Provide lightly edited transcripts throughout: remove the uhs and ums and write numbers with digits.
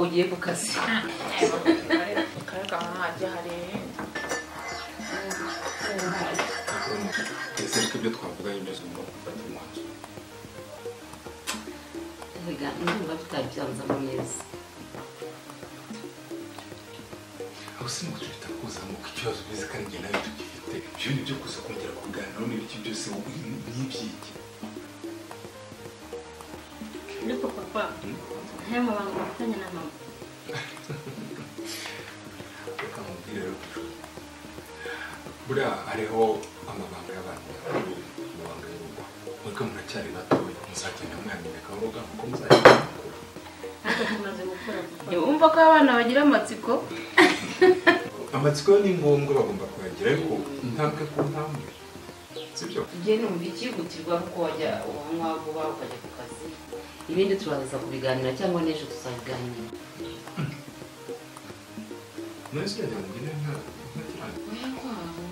ugiye ku kazi. Kareka mama ajya hari. Ese ariko ibyo twavuganye byose ugomba gufata umwanzuro. Erega ndumva bitabyanzamo neza. Aho si nuko bitakuzamuka ikibazo bizi kandi njye nawe tugifite. Ibyo ni byo kuza kongera kuganiraho n'ibiki byose n'ibyiki. Ariko papa, nta mabanga ufitanye na mama. Reka nkubwire rero, buriya hariho amabanga y'abantu bakuru, amabanga y'urugo. Mwebwe muracyari batoya, muzagenda mwamenya gahoro gahoro uko muzagenda mukura. Ariko tumaze gukura papa. Wumva ko abana bagira amatsiko? Amatsiko ni ngombwa, bagomba kuyagira, ariko intambwe ku ntambwe. Sibyo? Njye numva ikihutirwa kuko wajya unywa vuba ukajya ku kazi. Ibindi turaza kubiganira cyangwa n'ejo tuzabiganira. None se uragira ngo ngire nka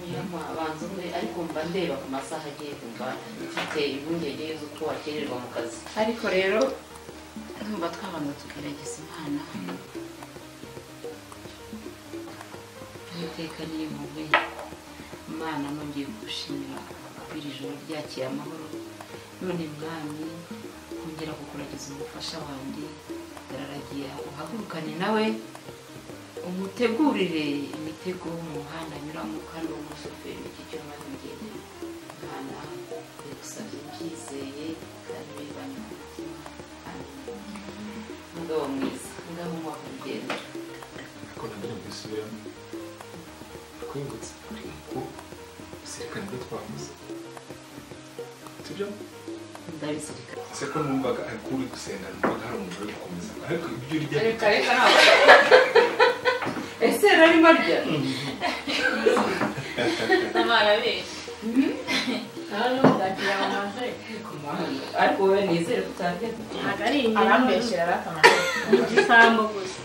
Oya banza umwe, ariko mba ndeba ku masaha agiye, kumva mfite impungenge z'uko wakererwa mu kazi. Ariko rero ndumva twabanza tugerageza Imana. Uwiteka n'impuhwe, Imana nongeye kugushimira kuri iri joro ryakira amahoro. None Mwami, kongera kukuragiza umufasha wanjye, ndararagiye uhagurukane nawe, umutegurire imitego mu muhanda anyuramo, kandi uwo mushoferi w'iki cyuma ntugendere. Imana ndagusabye mbyizeye kandi bivanye ku mutima. Mugabo mwiza, ngaho umwaka urugendo. Ariko nabyo mbisubiramo. Twibutse uri mukuru, uzirikane ibyo twavuze. Sibyo? Ndabizirikana. Ese ko numvaga ariko uri gusenga, numvaga hari umuntu uri gukomeza. Ariko ibyo urya Reka reka ntabwo. Ese rarimo arya? Mama arabeshya. Ntabwo amaze. Ariko wowe nizere ko utarya. Ntabwo ari inyama. Arambeshyera arakamara. Ni igisambo gusa.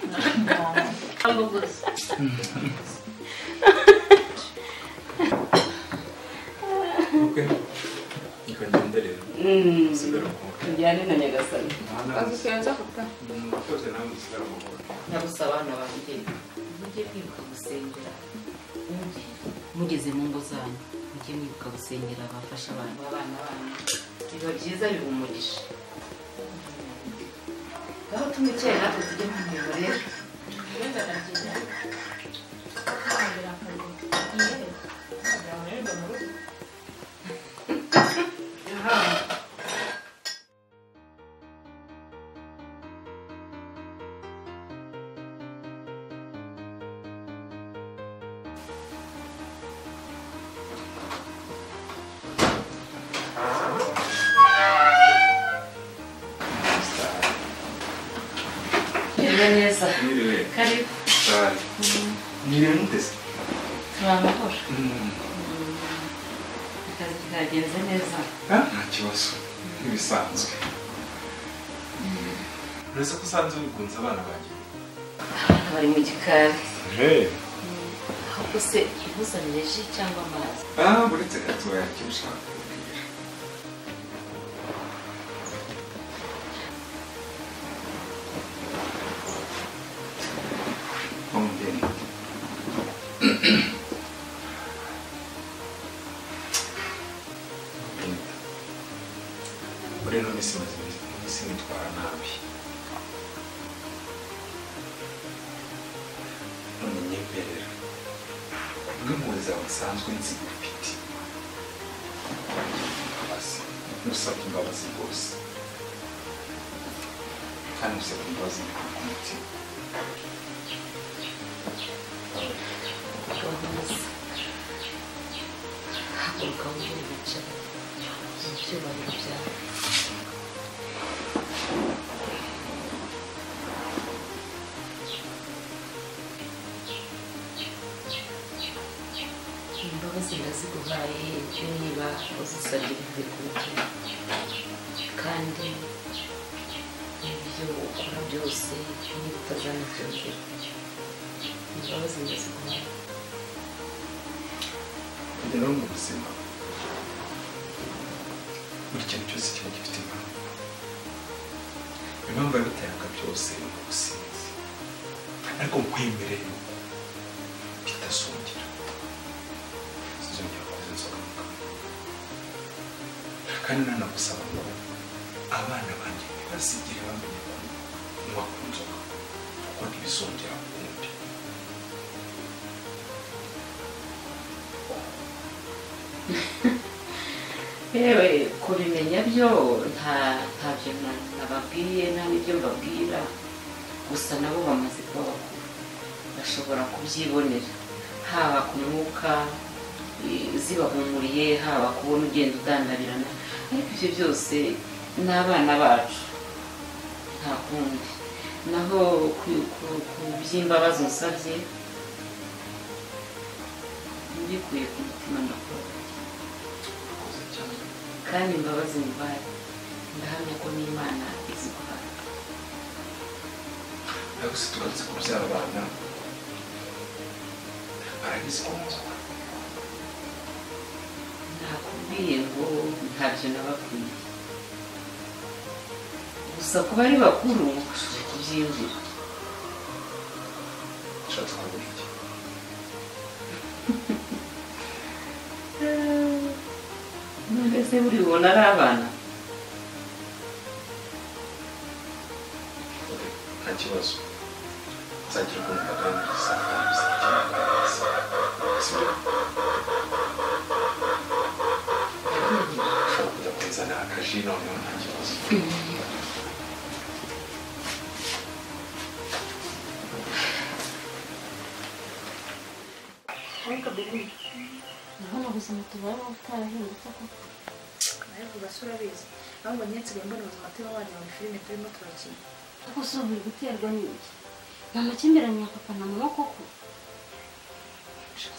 Igisambo gusa. Okay. Reka ngende rero. Usigare amahoro. Tujyane na Nyagasani. Kazi kenza papa. Murakoze namwe musigare amahoro. Ndagusaba abana banjye, mujye mwibuka gusengera mugeze mu ngo zanyu, mujye mwibuka gusengera abafasha abantu abana banyu. Biba byiza, biba umugisha. Ngaho tunywe icyayi natwe tujye mu mirimo rero. Mwiriwe neza. Mwiriwe. Karibu. Mwiriwe mutese. Turi amahoro. Akazi kagenze neza. Nta kibazo, nk'ibisanzwe. Uretse ko usanzwe wigunze abana banjye. Abana bari mu gikari. Ahubwo se nkuzanire ji cyangwa amazi? Uretse gatoya icyo ushaka kubwira. Muri ino minsi maze iminsi nitwara nabi. None nyemerera kubw'impuhwe zawe nsanzwe nzi ufite, imbabazi, nusabye imbabazi rwose, kandi usabye imbabazi mbikuye ku mutima. Haguruka wongere wicare mu byubahiro byawe. Imbabazi ndaziguhaye niba uzisabye bivuye ku mutima, kandi ibyo ukora byose niba utazanabyongera. Imbabazi ndaziguhaye. Rero mu buzima buri kintu cyose kiba gifite impamvu. Impamvu yabiteraga byose ni ubusinzi. Ariko nkwemere yuko bitazongera. Sinzongera kuza inzoga mu kabari. Kandi nanagusaba ngo abana banjye ntibazigere bamenya ko nywa ku nzoga kuko ntibizongera ukundi. Yewe kubimenya byo ntabyo nababwiye nta n'ibyo mbabwira, gusa nabo bamaze kuba bakuru bashobora kubyibonera, haba ku mwuka zibahumuriye, haba kubona ugenda udandabirana, ariko ibyo byose ni abana bacu nta kundi. Naho ku by'imbabazi unsabye mbikuye ku mutima ndakubabariye, kandi imbabazi nguhaye ndahamya ko n'Imana iziguhaye. Ariko se tugarutse ku by'abana barabizi ko nzoga? Nakubwiye ngo ntabyo nababwiye, gusa kuba ari bakuru bashobora kubyiyumvira. Ushatse kuvuga iki? None se buri ubona ari abana? Nta kibazo, nzagira ukuntu mbaganiriza kandi bizagira, sibyo? Ushobora kujya kunzanira akaji noneho nta kibazo. Ariko bebe ndabona ubuzima tubayeho butarahindutse koko. Ariko gasura urabizi, ahubwo njye nsigaye mbona ubuzima turimo wagira ngo ni filime turimo turakina. Ariko si ubu biri guterwa n'iki? Ni amakimbirane ya papa na mama koko?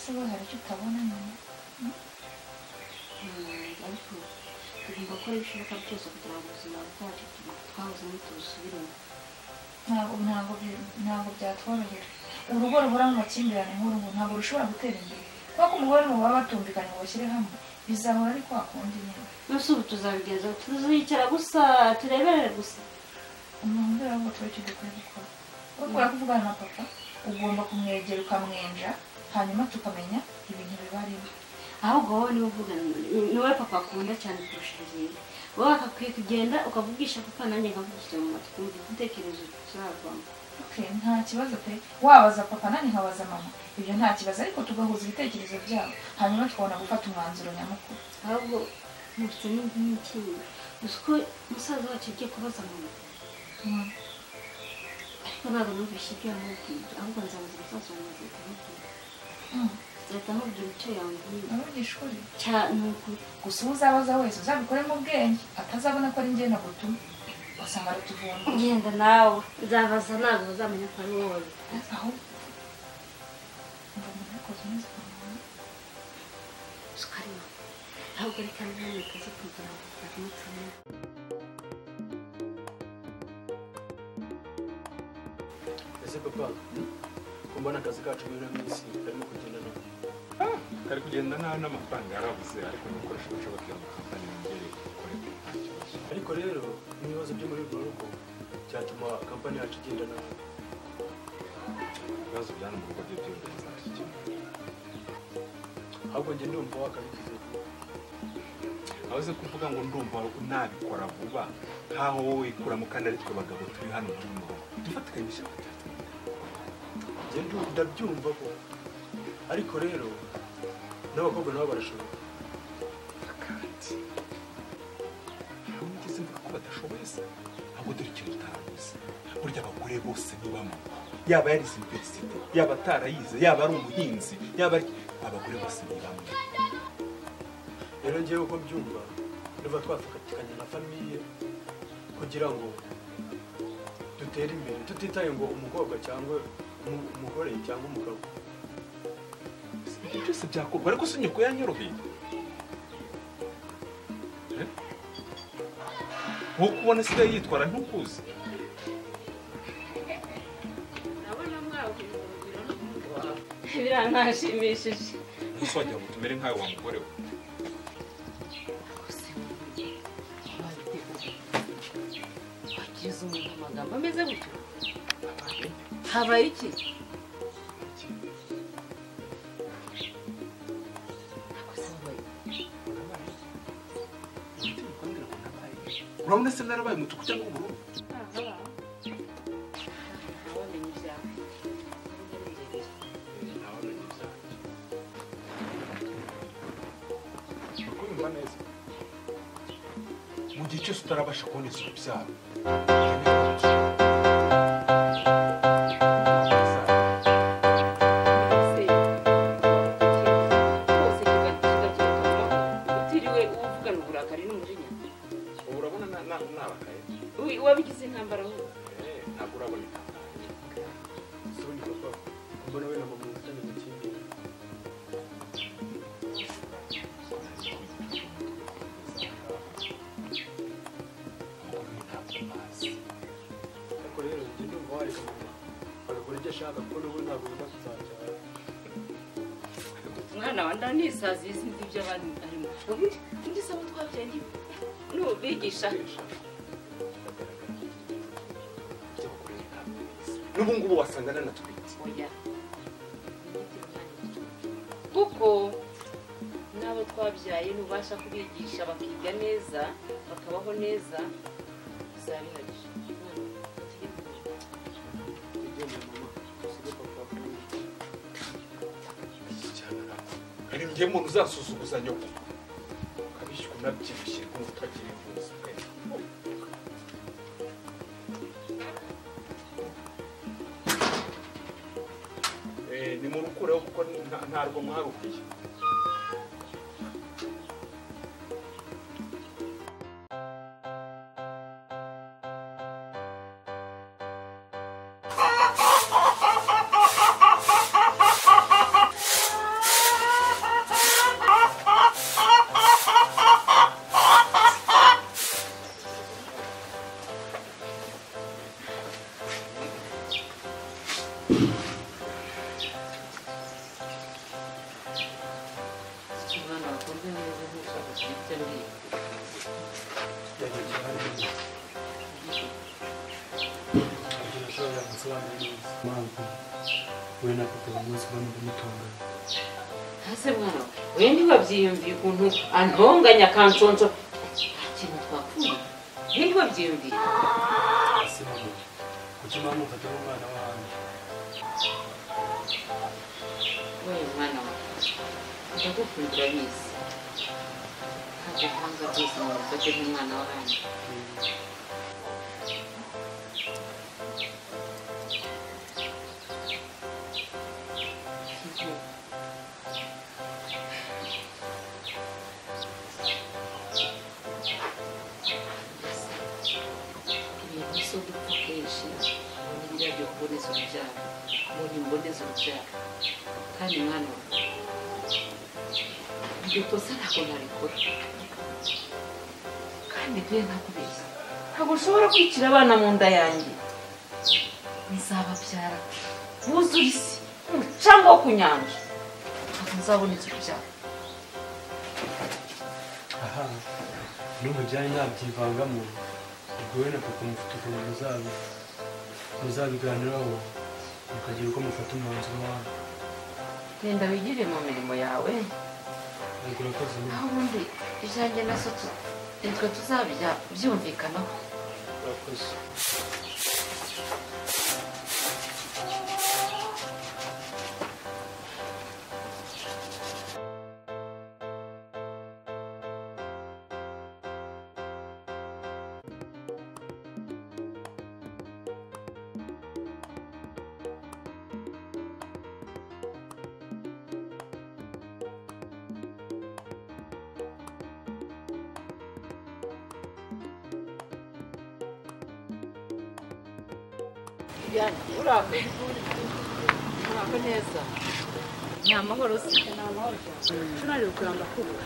Se wowe hari icyo utabona nyine? Ariko tugomba gukora ibishoboka byose kugira ngo ubuzima bwacu twahozemo tubusubiremo. Ntabwo byatworohera. Urugo ruhoramo amakimbirane nk'uru nguru ntabwo rushobora gutera imbere. Kuko umugore n'umugabo baba batumvikanye ngo bashyire hamwe, bizahora ari kwa kundi nyine. None ubu tuzabigenza tuzicara gusa tureberere gusa? Umuntu rero ngo tube icyo dukwiye gukora. Ukora kuvugana na papa, ugomba kumwegera ukamwenja, hanyuma tukamenya ibintu bibarimo. Ahubwo wowe niwe uvugana, niwe papa akunda cyane kurusha izindi. Wowe akakwiye kugenda ukavugisha papa, nanjye nkavugisha mama, tukumva igitekerezo tuzavamo. Okay, nta kibazo pe. Wabaza papa nanjye nkabaza mama, ibyo nta kibazo, ariko tugahuza ibitekerezo byabo, hanyuma tukabona gufata umwanzuro nyamukuru. Ahubwo mufite n'ikindi, uzi ko musaza wacu agiye kubaza mama, ariko ntabwo numvise ibyo yamubwiye, ahubwo nzabaza musaza wanjye nzahita amubwira. Nzahita amubwira icyo yambwiye. Uravugisha ukuri? Ni ukuri. Gusa uwo uzabaza wese uzabikoremo ubwenge, atazabona ko ari njye nagutuma, wasanga aratuvumbuye. Genda nawe, nzabaza ntabwo bazamenya ko ari wowe. Ahubwo mva umuntu yakoze umeze nka mama. Sukari mama, ahubwo reka nawe kaze kugira ngo baramutse. Ese papa, kumbona akazi kacu muri ino minsi karimo kugenda nabi? Kari kugenda nabi n'amafaranga yarabuze, ariko n'ukoresha ubushobozi kugira ngo kampani yongere ikore nta kibazo. Ariko rero n'ibibazo byo muri urwo rugo byatuma kampani yacu igenda nabi. Ibibazo bya hano mu rugo byo byiyongereza ntakikemura. Ahubwo njye ndumva wakabigize vuba. Aho uzi kuvuga ngo ndumva nabikora vuba, nkaho wowe wikuramo kandi ari twe bagabo turi hano muri runo rugo. Dufatikanyije batatu. Njye ndabyumva ko, ariko rero n'abakobwa nabo barashoboye. Kandi ntabwo nigeze mvuga ko badashoboye se, ahubwo dore ikintu utaruzi. Burya abagore bose ni bamwe, yaba yarize universite, yaba atarayize, yaba ari umuhinzi, yaba ari abagore bose ni bamwe. Rero njyewe uko mbyumva, ndumva twafatikanya na famiye kugira ngo dutere imbere, tutitaye ngo umukobwa cyangwa umugore cyangwa umugabo. Ibyo byose byakorwa, ariko si nyoko yanyoroheye. Nkuko ubona asigaye yitwara ntukuzi. Ndabona mwahuje urugwiro n'umuhungu wawe. Biranashimishije. Umunsi wagira ngo tumere nkawe wa mugore we. Wagize umuntu amagambo ameze gutyo? Habaye iki? Urabona se narabaye umutuku cyangwa ubururu? Ntawamenya ibyawe. Ntawamenya ibyanjye. Urakumva neza? Mu gihe cyose utarabasha kuboneza urubyaro, utiriwe uvugana uburakari n'umujinya. Ubu urabona narakaye. Wabigize intambara wowe. Ntabwo urabona intambara. Ese ubundi papa mbona we na mama mufitanye amakimbirane. Ariko rero njye ndumva wareka mama agakora ibyo ashaka kuko n'ubu ntabwo yenda kuzabyara. Mwana wa ndanisaziye sinzi ibyo abandi arimo. Ubundi undi sabo twabyaye nubigisha. N'ubu ngubu wasanga nanatwite. Oya. Kuko n'abo twabyaye nubasha kubigisha bakiga neza bakabaho neza bizaba bihagije. Tugende mama usige papa kumwe. Hari njye muntu uzasuzuguza nyoko ukabishywa unabyibushye rwose utagira imvuzo. Ni murukureho kuko ntarwo mwaruhiye. Umwana wakunze neza ntushaka kugira icyo ambwira. Ntabyo nashoboraga gusobanura neza. Mpamvu we na papa buri munsi bamva mutongana. Hase mwana we ntiwabyiyumviye ukuntu antonganya akansonso nta kintu twapfuye. We ntiwabyiyumviye. Ese mama kuki mama mufata nk'umwana w'ahandi? Wewe mwana we ndagukunda urabizi. Ntabwo nkwanga rwose ngo ngufate nk'umwana w'abandi. Ibintu so dupfa kenshi ngo ni biriya byo kuboneza urubyaro, ngo nimboneze urubyaro. Kandi mwana we iryo kosa ntabwo narikora. Kandi bwe ntakubeshya ntabwo nshobora kwicira abana mu nda yanjye. Nzababyara buzure isi umucanga wo ku nyanja. Ntabwo nzaboneza urubyaro. Aha ndumva ibyanyu nabyivangamo. Ubwo we na papa mufite ukuntu muzabiganiraho mukagira uko mufata umwanzuro wanyu. Genda wigire mu mirimo yawe. Yego urakoze mama. Aho ubundi ibyanjye na so nitwe tuzabijya byumvikanaho. Urakoze. Uraho uraho neza. Ni amahoro se? Ni amahoro cyane. Tunari kuramba kubura.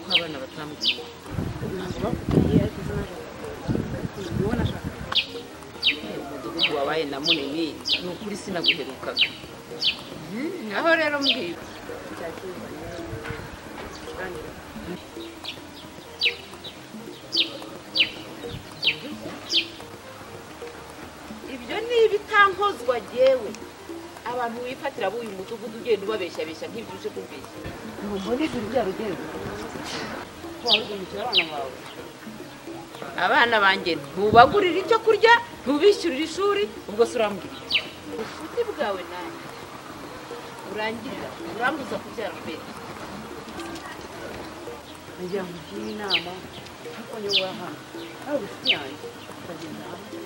Ko abana batambwiye. Ntabwo bakubwiye ariko ejo naje kukubwira. Wowe nashaka. Umudugudu wabaye na munini ni ukuri sinaguherukaga. Aho rero mbwira. Ibyo ni ibitankozwa jyewe. Abantu wifatira b'uyu mudugudu ugenda ubabeshyabeshya nk'ibyo uje kumbeshya. Ngo mboneze urubyaro ugenda. Ko wari ugamije abana bawe. Abana banjye ntubagurira icyo kurya, ntubishyurira ishuri, ubwo se urambwira iki? Ubucuti bwawe nanjye urangirira, urambuza kubyara mbere. Ngira ngo ugire inama kuko nyobora hano ari ubucuti yanjye ukagenda hamwe.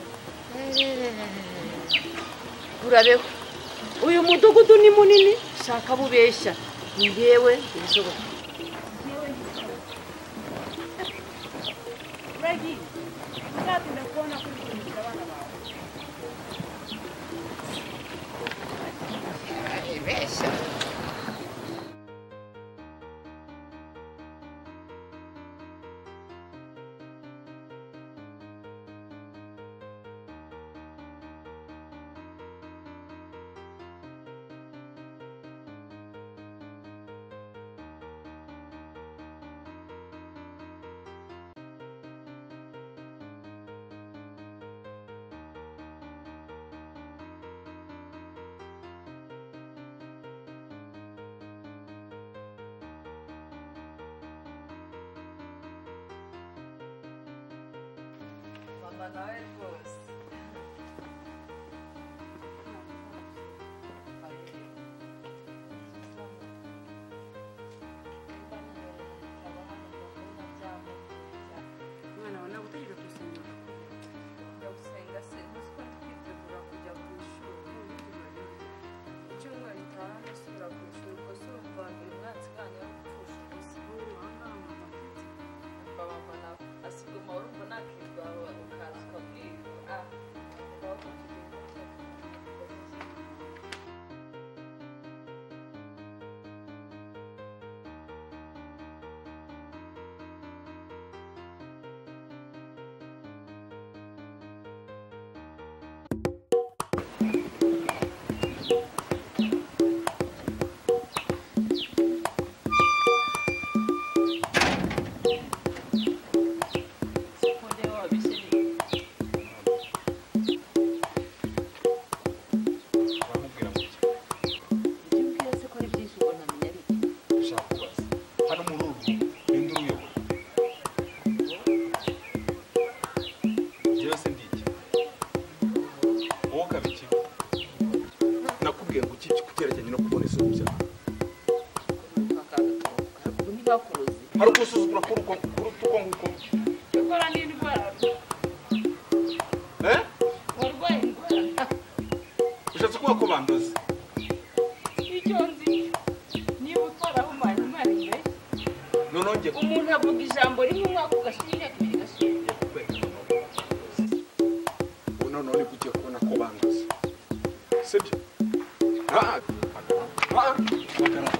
Urabeho, uyu mudugudu ni munini, shaka bubeshya njyewe ibishoboka. Uragiye uzatinda kubona kuri kurisha abana bawe. Aribeshya. Mama nawe rwose Mwana wawe ntabwo utegereje gusenga. Njya gusenga se ntuzi ko ndi kwitegura kujya ku ishuri. Icyumweru gitaha ndasubira ku ishuri, ubwo se urumva uyu mwansi kanyu ari gupfusha ubusa. Umva mama nawe asiguma urumva nakirwa ukaza ukabwirwa ah reka ahubwo tugende Uramubwira ngo iki? Ibyo umbwira se ko ari byinshi ubwo ntamenya ari iki? Ndashaka kubaza hano muri uru rugo ninde uruyobora? Njyewe se ndi iki? Wowe ukaba iki? Nakubwiye ngo iki ku cyerekeranye no kuboneza urubyaro. Ubu ntibakuroze. Hari ugusuzugura kuruta uko nguko. Gukora n'indwara. Eh? Warwaye indwara. Ushatse kuvuga ko bandoze? Icyo nzi niba utarahumanye Imana imbere. Noneho ngiye Umuntu avuga ijambo rimwe umwaka ugashira, imyaka ibiri igashira. kukwereka noneho ko bandoze. Ubu noneho nibwo ugiye kubona ko bandoze. Sibyo? Ah, ah, hagarara.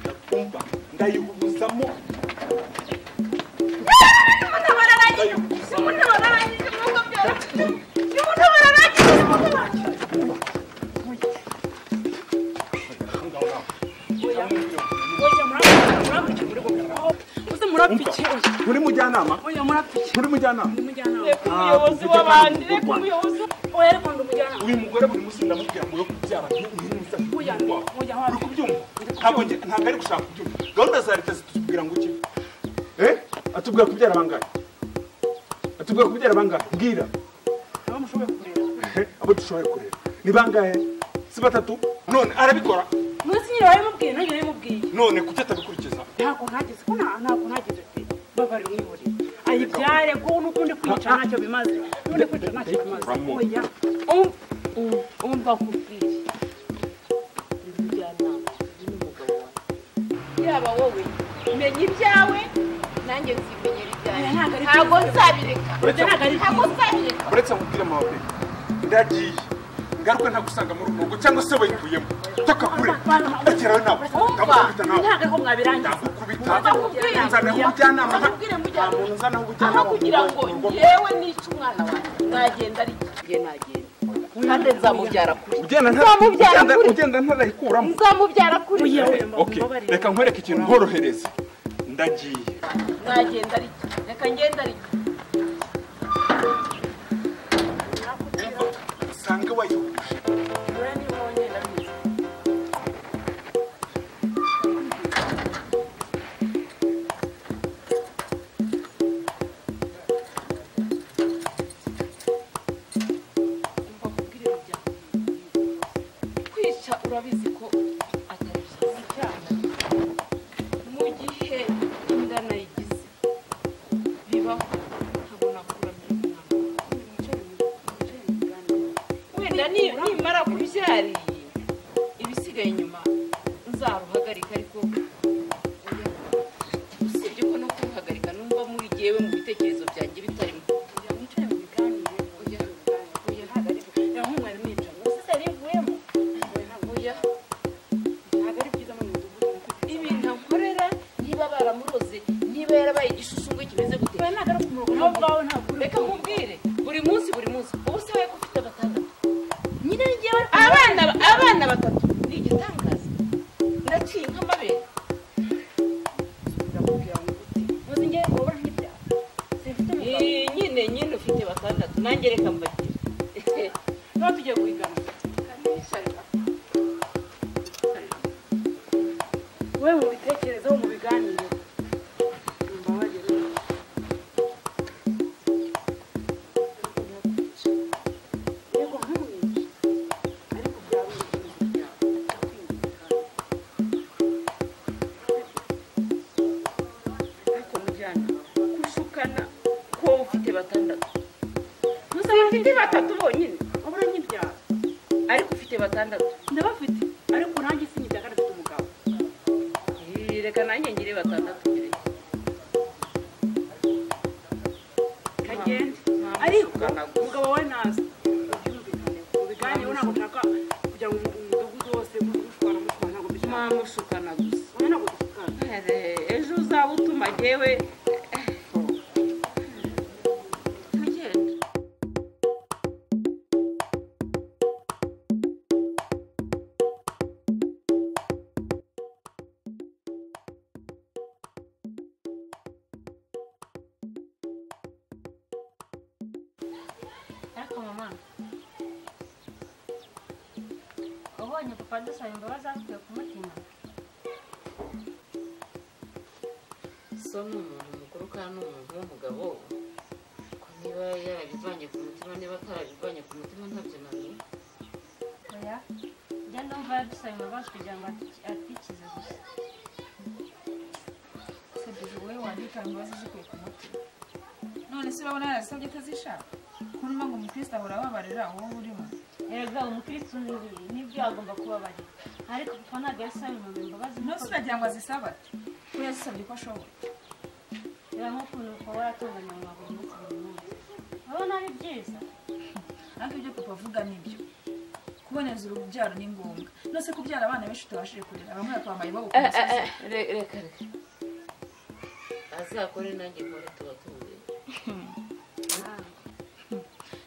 Ndakumva, ndayihubuzamo. Ndayihubuzamo. Oya murapfiki muri gukora. Uze murapfiki. Muri mujyanama? Oya murapfiki. Muri mujyanama? Ndi mujyanama. Reka umuyobozi w'abandi, reka umuyobozi. Oya ariko ndi umujyanama. Uyu mugore buri munsi ndamubwira ngo yo kubyara Oya oya uri kubyumva? Ntabwo ntabwo ari gushaka kubyumva. Gahunda za leta zitubwira ngo iki? Eh? Atubwira kubyara bangahe? Atubwira kubyara bangahe? Mbwira. Abo mushoboye kurera. Abo dushoboye kurera. Ni bangahe? Si batatu? None arabikora. Munsi nyine wabimubwiye nanjye nabimubwiye. None kuki atabikurikiza? Ntabwo ntageze ko ntabwo ntageze pe. Babarira umwihorere. Ayibyare ko n'ukundi kwica ntacyo bimaze. N'ukundi kwica ntacyo bimaze. Oya. Umva nkubwire. Ndi umujyanama, ndi n'umugabo wawe. Yaba wowe menya ibyawe nanjye nzimenyera ibyanjye. Ntabwo ari Ntabwo byiza. nzabireka. Uretse Ntabwo ari Ntabwo byiza. nzabireka. Uretse nkubwire mama pe. Ndagiye. Ngaruke ntagusanga muri uru rugo cyangwa se wayikuyemo. Toka kure. Ndagerayo nawe. Ndagukubita nawe. Ntabwo ariko mwabirangiza. Ndagukubita. Ndakubwira. Nzanaho ubujyanama. Ndakubwira Nta mujyanama. muntu nzanaho ubujyanama. Aho kugira ngo njyewe nice umwana wanjye nagenda ari njye nagenda kandi nzamubyara kuri. Ugenda Nzamubyara kuri. ugenda ntarayikuramo. Nzamubyara kuri. Oya oya Okay, mbabarira. reka nkwereke ikintu nkorohereze. Ndagiye. Nagenda ari reka ngenda ari Usange wayihuje. Oya niba wongeye ndabizi. Urabizi ko atari byiza cyane. Mu gihe inda nayigize bibaho, ntabwo nakuramira umwana. Wenda nimara kubyara ibisigaye inyuma nzaruhagarika, ariko usibye ko no kuruhagarika numva muri jyewe mu bitekerezo byanjye bitarimo. Mwicare mu biganire. Oya, oya, Ntabwo ari byo. Reba nk'umwari mwicaye. Ubuse se yarivuyemo? Oya. Ntabwo ari byiza mu mudugudu. Ibintu ankorera, niba baramuroze, niba yarabaye igishushu kimeze gute, Oya, ntabwo ari ukumuroga. Nawe ubwawe ntabwo uri. Reka nkubwire, buri munsi buri munsi ubu se we ko ufite batandatu Nyine ni njyewe. Abana batatu ni igitangaza, naciye nk'amabere. Ndakubwira ngo ute. Uzi njyewe ubona ntibyara. Simfite umugabo. Nyine nyine ufite batandatu, nanjye reka mbagire. Tuba tugiye guhigana. Wowe mu bitekerezo, mu biganiro. Mbabarire. Yego ntumwice. Ariko byaba ibisubizo byawe. Ndakwinginze kandi. Ariko mujyana kushukana ko wowe ufite batandatu, Ntuzaba ufite batatu bonyine, Wabura nkibyara. ariko ufite batandatu. Ndabafite. Ariko nanjye sinyibyara kandi mfite umugabo. Reka nanjye ngire batandatu mbere. Kagende. Ariko umugabo wawe naza. Ubyumvikaneho. Mubiganireho, ntabwo nshaka kugira ngo umudugudu wose mushwana mushwana, ntabwo mbishaka. Mwamushukana gusa. Wowe ntabwo dushukana. Ejo uzaba utuma jyewe tugenda. Ariko mama, ubonye papa adusaba imbabazi akuye ku mutima? So ni umuntu mukuru kandi ni umuntu w'umugabo, ko niba yarabivanye ku mutima, niba atarabivanye ku mutima ntabyo namenye. Oya, njya ndumva yadusaba imbabazi kugira ngo atwikize gusa. Se Bijou, wowe wandika imbabazi zikuye ku mutima, none se urabona yarazisabye atazishaka? Ko numva ngo umukristo ahora ababarira, wowe urimo. Erega umukristo nibyo agomba kubabarira, ariko papa ntabwo yasaba mama imbabazi. None se uragira ngo azisabe ate ko yazisabye ko ashoboye? Reba nk'ukuntu papa waratunganya mama buri munsi buri munsi, urabona ari byiza. Ariko ibyo papa avuga nibyo, kuboneza urubyaro ni ngombwa. None se kubyara abana benshi utabashije kurera, bamwe bakaba iwabo ku musozi? Reka reka, azakore nanjye nkore tuba tubuye.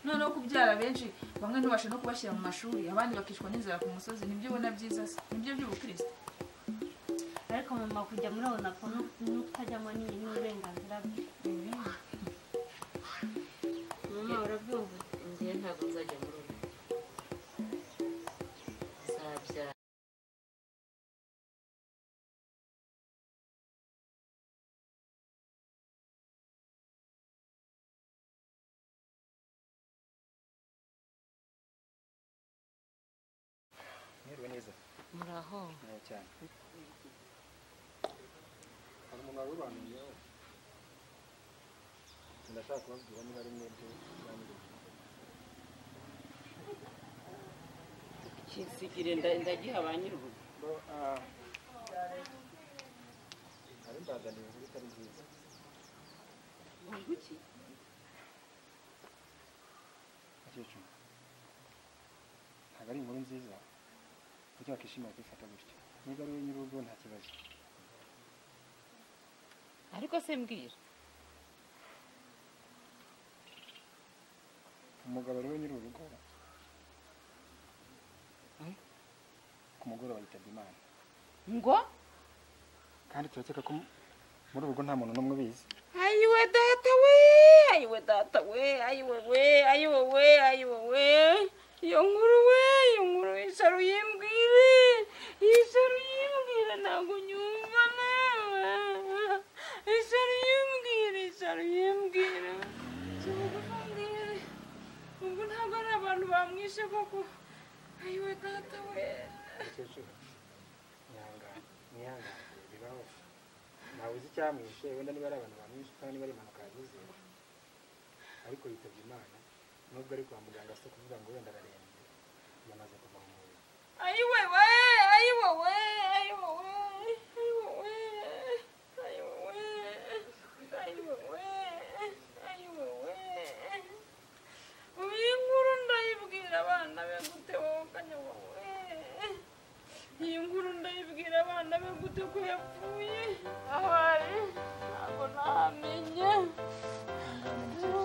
Noneho kubyara benshi, bamwe ntubashe no kubashyira mu mashuri, abandi bakicwa n'inzara ku musozi, nibyo ubona byiza se? Nibyo by'ubukristo? Ariko mama, kujya muri onapo no kutajyamo ni uburenganzira bwe. Mama, urabyumva? Njyewe ntabwo nzajya muri ubu, nzabyara. Mwiriwe neza. Muraho. Muraho cyane. Hari umuntu wabibanuyeho, ndashaka kubabwira niba ari mwebwe cyangwa Kinsigire ndagiha ba nyir'urugo. Bo, nari mbazaniye inkuru itari nziza. Ngo iki? Mukecuru, ntabwo ari inkuru nziza, kuki wakishimira kwifata gutyo? Niba ari we nyir'urugo nta kibazo. Ariko se mbwira. Umugabo ari we nyir'urugo ku mugoroba yitabye Imana. Ngo? Kandi turakeka ko muri urugo nta muntu n'umwe ubizi. Ayiwe data we, ayiwe data we, ayiwe we, ayiwe we, ayiwe we. Iyo nkuru we, iyo nkuru yicara uyimbwire, yicara uyimbwire, ntabwo nyumva nawe. Yicara uyimbwire, yicara uyimbwire. Ubwo ntabwo ari abantu bamwishe koko. Ayiwe data we. Mukecuru, ihangane, mwihangane, bibaho. Ntawe uzi icyamwishe, wenda niba ari abantu bamwishe cyangwa niba ari impanuka yagize, ariko yitabye Imana, nubwo ari kwa muganga si ukuvuga ngo wenda ararembye, yamaze kuva mu mubiri. Ayiwewe, ayiwewe, ayiwewe, ayiwewe, ayiwewe, ayiwewe, ayiwewe. Iyi nkuru ndayibwira abana be gute wowe kanyawowe? Iyi nkuru ndayibwira abana be gute ko yapfuye? Aho ari ntabwo nahamenye. Ihangane mukecuru.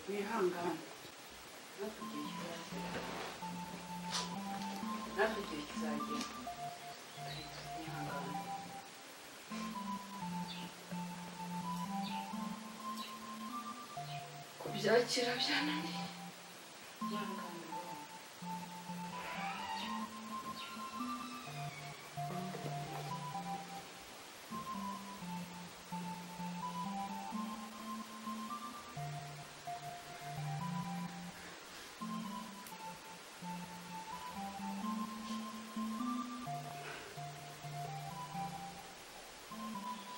Wihangane, natwe igihe kizagera, natwe igihe kizagera, turi tuzihangane. Kubyakira byananiye. Wihangane wowe.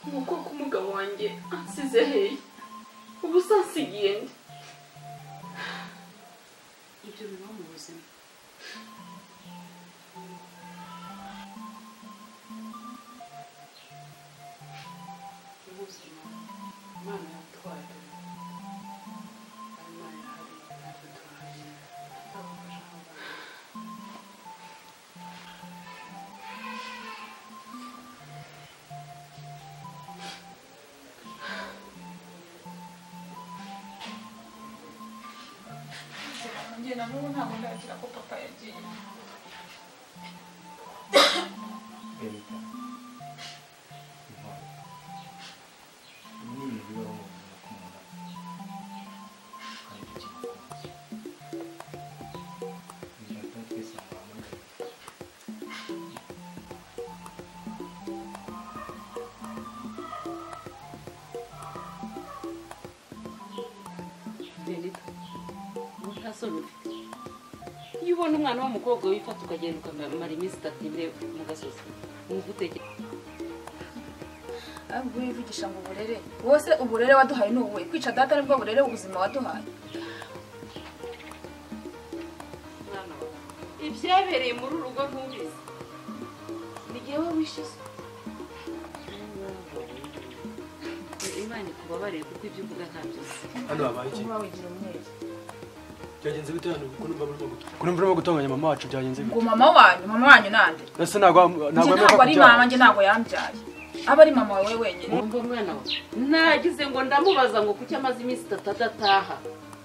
Nuko ko umugabo wanjye ansize hehe? Ubu sansigiye nde? Ibyo bibaho mu buzima. Ubuzima Imana yatwaye, Imana irahari, natwe turahari, tuzabafasha nk'abana. Njye na n'ubu ntabwo ndakira ko papa yagiye. Benita, intwari. Ibi ni ibintu bibaho mu buzima ko umuntu apfa kandi tukimukunze. Bigatuma twese muhamagara. Benita, ubu nta soni ufite. Iyo ubona umwana w'umukobwa wifata ukagenda ukamara iminsi 3 ine mu gasozi, wumva utekereza Ahubwo wivugisha ngo uburere, wose uburere waduhaye ni ubuhe? Kwica data nibwo burere ubuzima waduhaye? Mwana wawe, ibyabereye muri uru rugo ntubizi. Ni jyewe wishe so. Imana ikubabarire kuko ibyo uvuga ntabyo uzi. Hano habaye iki? Uba wigira umweru. Byagenze bite hano? Ko numva murimo guto. Ko numva urimo gutonganya mama wacu byagenze Ngo bite? mama wanyu, mama wanyu nande? Ese ntabwo Njye ntabwo ntabwo ari kubyara. mama, njye ntabwo yambyaye. Aba ari mama wawe wenyine. Wumva mwana we, nagize ngo ndamubaza ngo kuki amaze iminsi 3 adataha,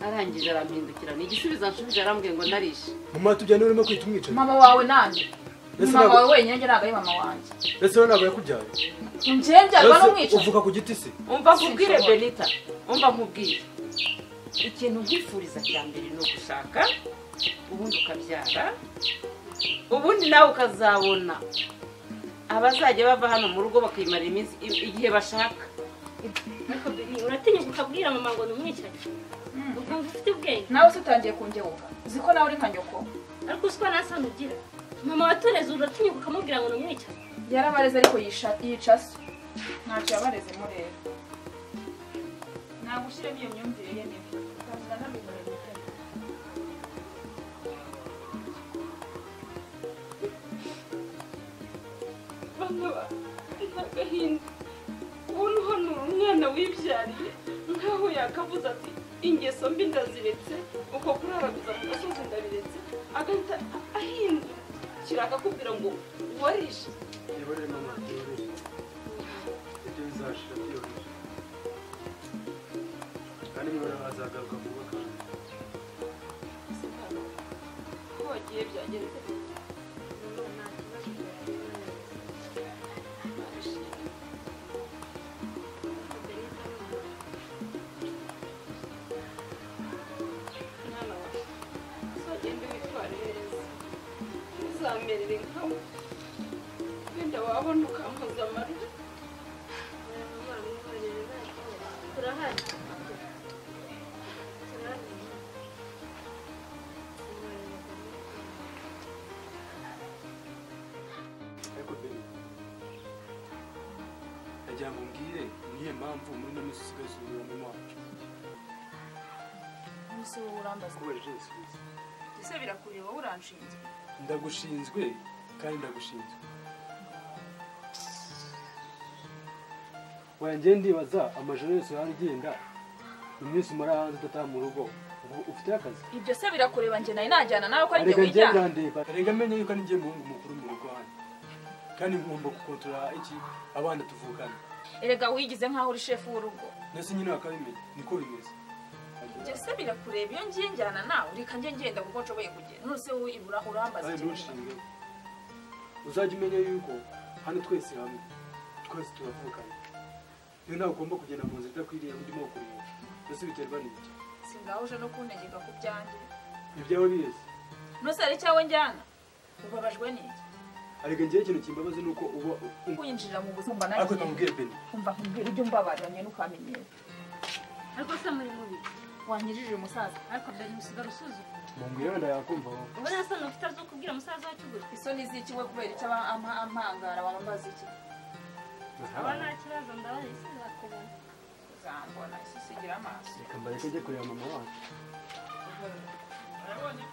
arangije arampindukira. Ni igisubizo anshubije, arambwiye ngo narishe. Mama watubyaye niwe urimo kwita umwicanyi. Mama wawe nande? Ese Mama ntabwo wawe wenyine, njye ntabwo ari mama wanjye. ese wowe ntabwo yakubyaye? Njye mbyarwa Ese n'umwicanyi. uvuka ku giti se? Umva nkubwire Benita, umva nkubwire. Ikintu nkwifuriza cya mbere ni ugushaka, ubundi ukabyara, ubundi nawe ukazabona abazajya bava hano mu rugo bakimarira iminsi igihe bashaka. Ariko Beni, uratinyuka ukabwira mama ngo ni umwicanyi? Ukumva ufite ubwenge? Nawe se utangiye kungebuka. Uzi ko nawe uri nka nyoko. Ariko uzi ko nta sano ugira. Mama watureze uratinyuka ukamubwira ngo ni umwicanyi? Yarabareze ariko yica so. Ntacyo yabarezemo rero. Ntabwo ushyiremo iyo myumvire ye mibi. Utazana n'abigorera. Bana n'agahinda kubona uhanura umwana wibyariye nkaho yakavuze ati ingeso mbi ndaziretse, uko kuraraguza mu gasozi ndabiretse, agahita ahindukira akakubwira ngo warishe. Yihorere mama, yihorere. Ibyo bizashira byihorere. Kandi niba azagaruka vuba kandi. Ese mwana we, ko wagiye byagenze bite? Mama, nta kibazo byagenze neza. Barishimye. Benita ni umuntu. Mwana wawe, uzagende witware neza, ntuzamerere nkawe. Wenda wabona ukampoza amarira. Oya mama, mwihorere. Ndagira ngo mbwire niye mpamvu muri no minsi usigaye usubira mu wacu. Nuse wowe urambaza. Kubera Yesu. Ese birakureba wowe uranshinzwe? Ndagushinzwe kandi ndagushinzwe. Wanjye ndibaza amajoro yose yaragenda iminsi umara hanze udataha mu rugo ufite akazi. Ibyo se birakureba njye nari najyana nawe ko ari njye wijyana. Rega menye yuko ari njye muhungu mukuru mu rugo hano. Kandi ngomba gukontorora iki abana tuvukana. Erega wigize nkaho uri chef w'urugo. Nese nyine akabimenya niko bimeze. Ibyo se birakureba iyo ngiye njyana nawe reka njye ngenda kuko nshoboye kugenda. Nuse wowe ibura urambaza iki? Uzajya umenya yuko hano twese hamwe twese turavukana. Iyo ntabwo ugomba kugenda mu nzira idakwiriye urimo kureba. Nese biterwa n'iki? Singaho uje no kuntegeka ku byanjye. Ibyawe bize. Nuse ari cyawe njyana. Ubabajwe n'iki? Ariko ngiye ikintu kimbabaza nuko uba kwinjira mu buzima nanjye. Ariko ndamubwire Beni. Umva nkubwire ujye umbabarira n'ukamenyera. Ariko se muri mubi wanyijije umusaza. Ariko Beni usigara usuzugura. Mumbwire wenda yakumva wowe. Ubona se ufite zo kubwira umusaza wacu gutya. Isoni ziki we kubera icyo ampangara wambaza iki? Aba nta kibazo ndabona isi zakubona. Uzambona isi sigira amaso. Reka mbareke njye kureba mama wacu. Urabonye?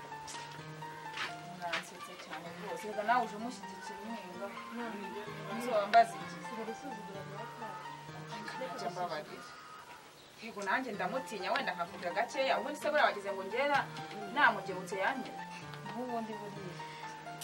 Muransetse cyane rwose. Reka nawe uje umushyigikira umwinga. Nzo wambaza iki? Sigara usuzugura Njye mbabarira. Yego nanjye ndamutinya wenda nkavuga gakeya ubundi se buriya wagize ngo ngera namugemutse yanyura. Nk'ubundi buriya.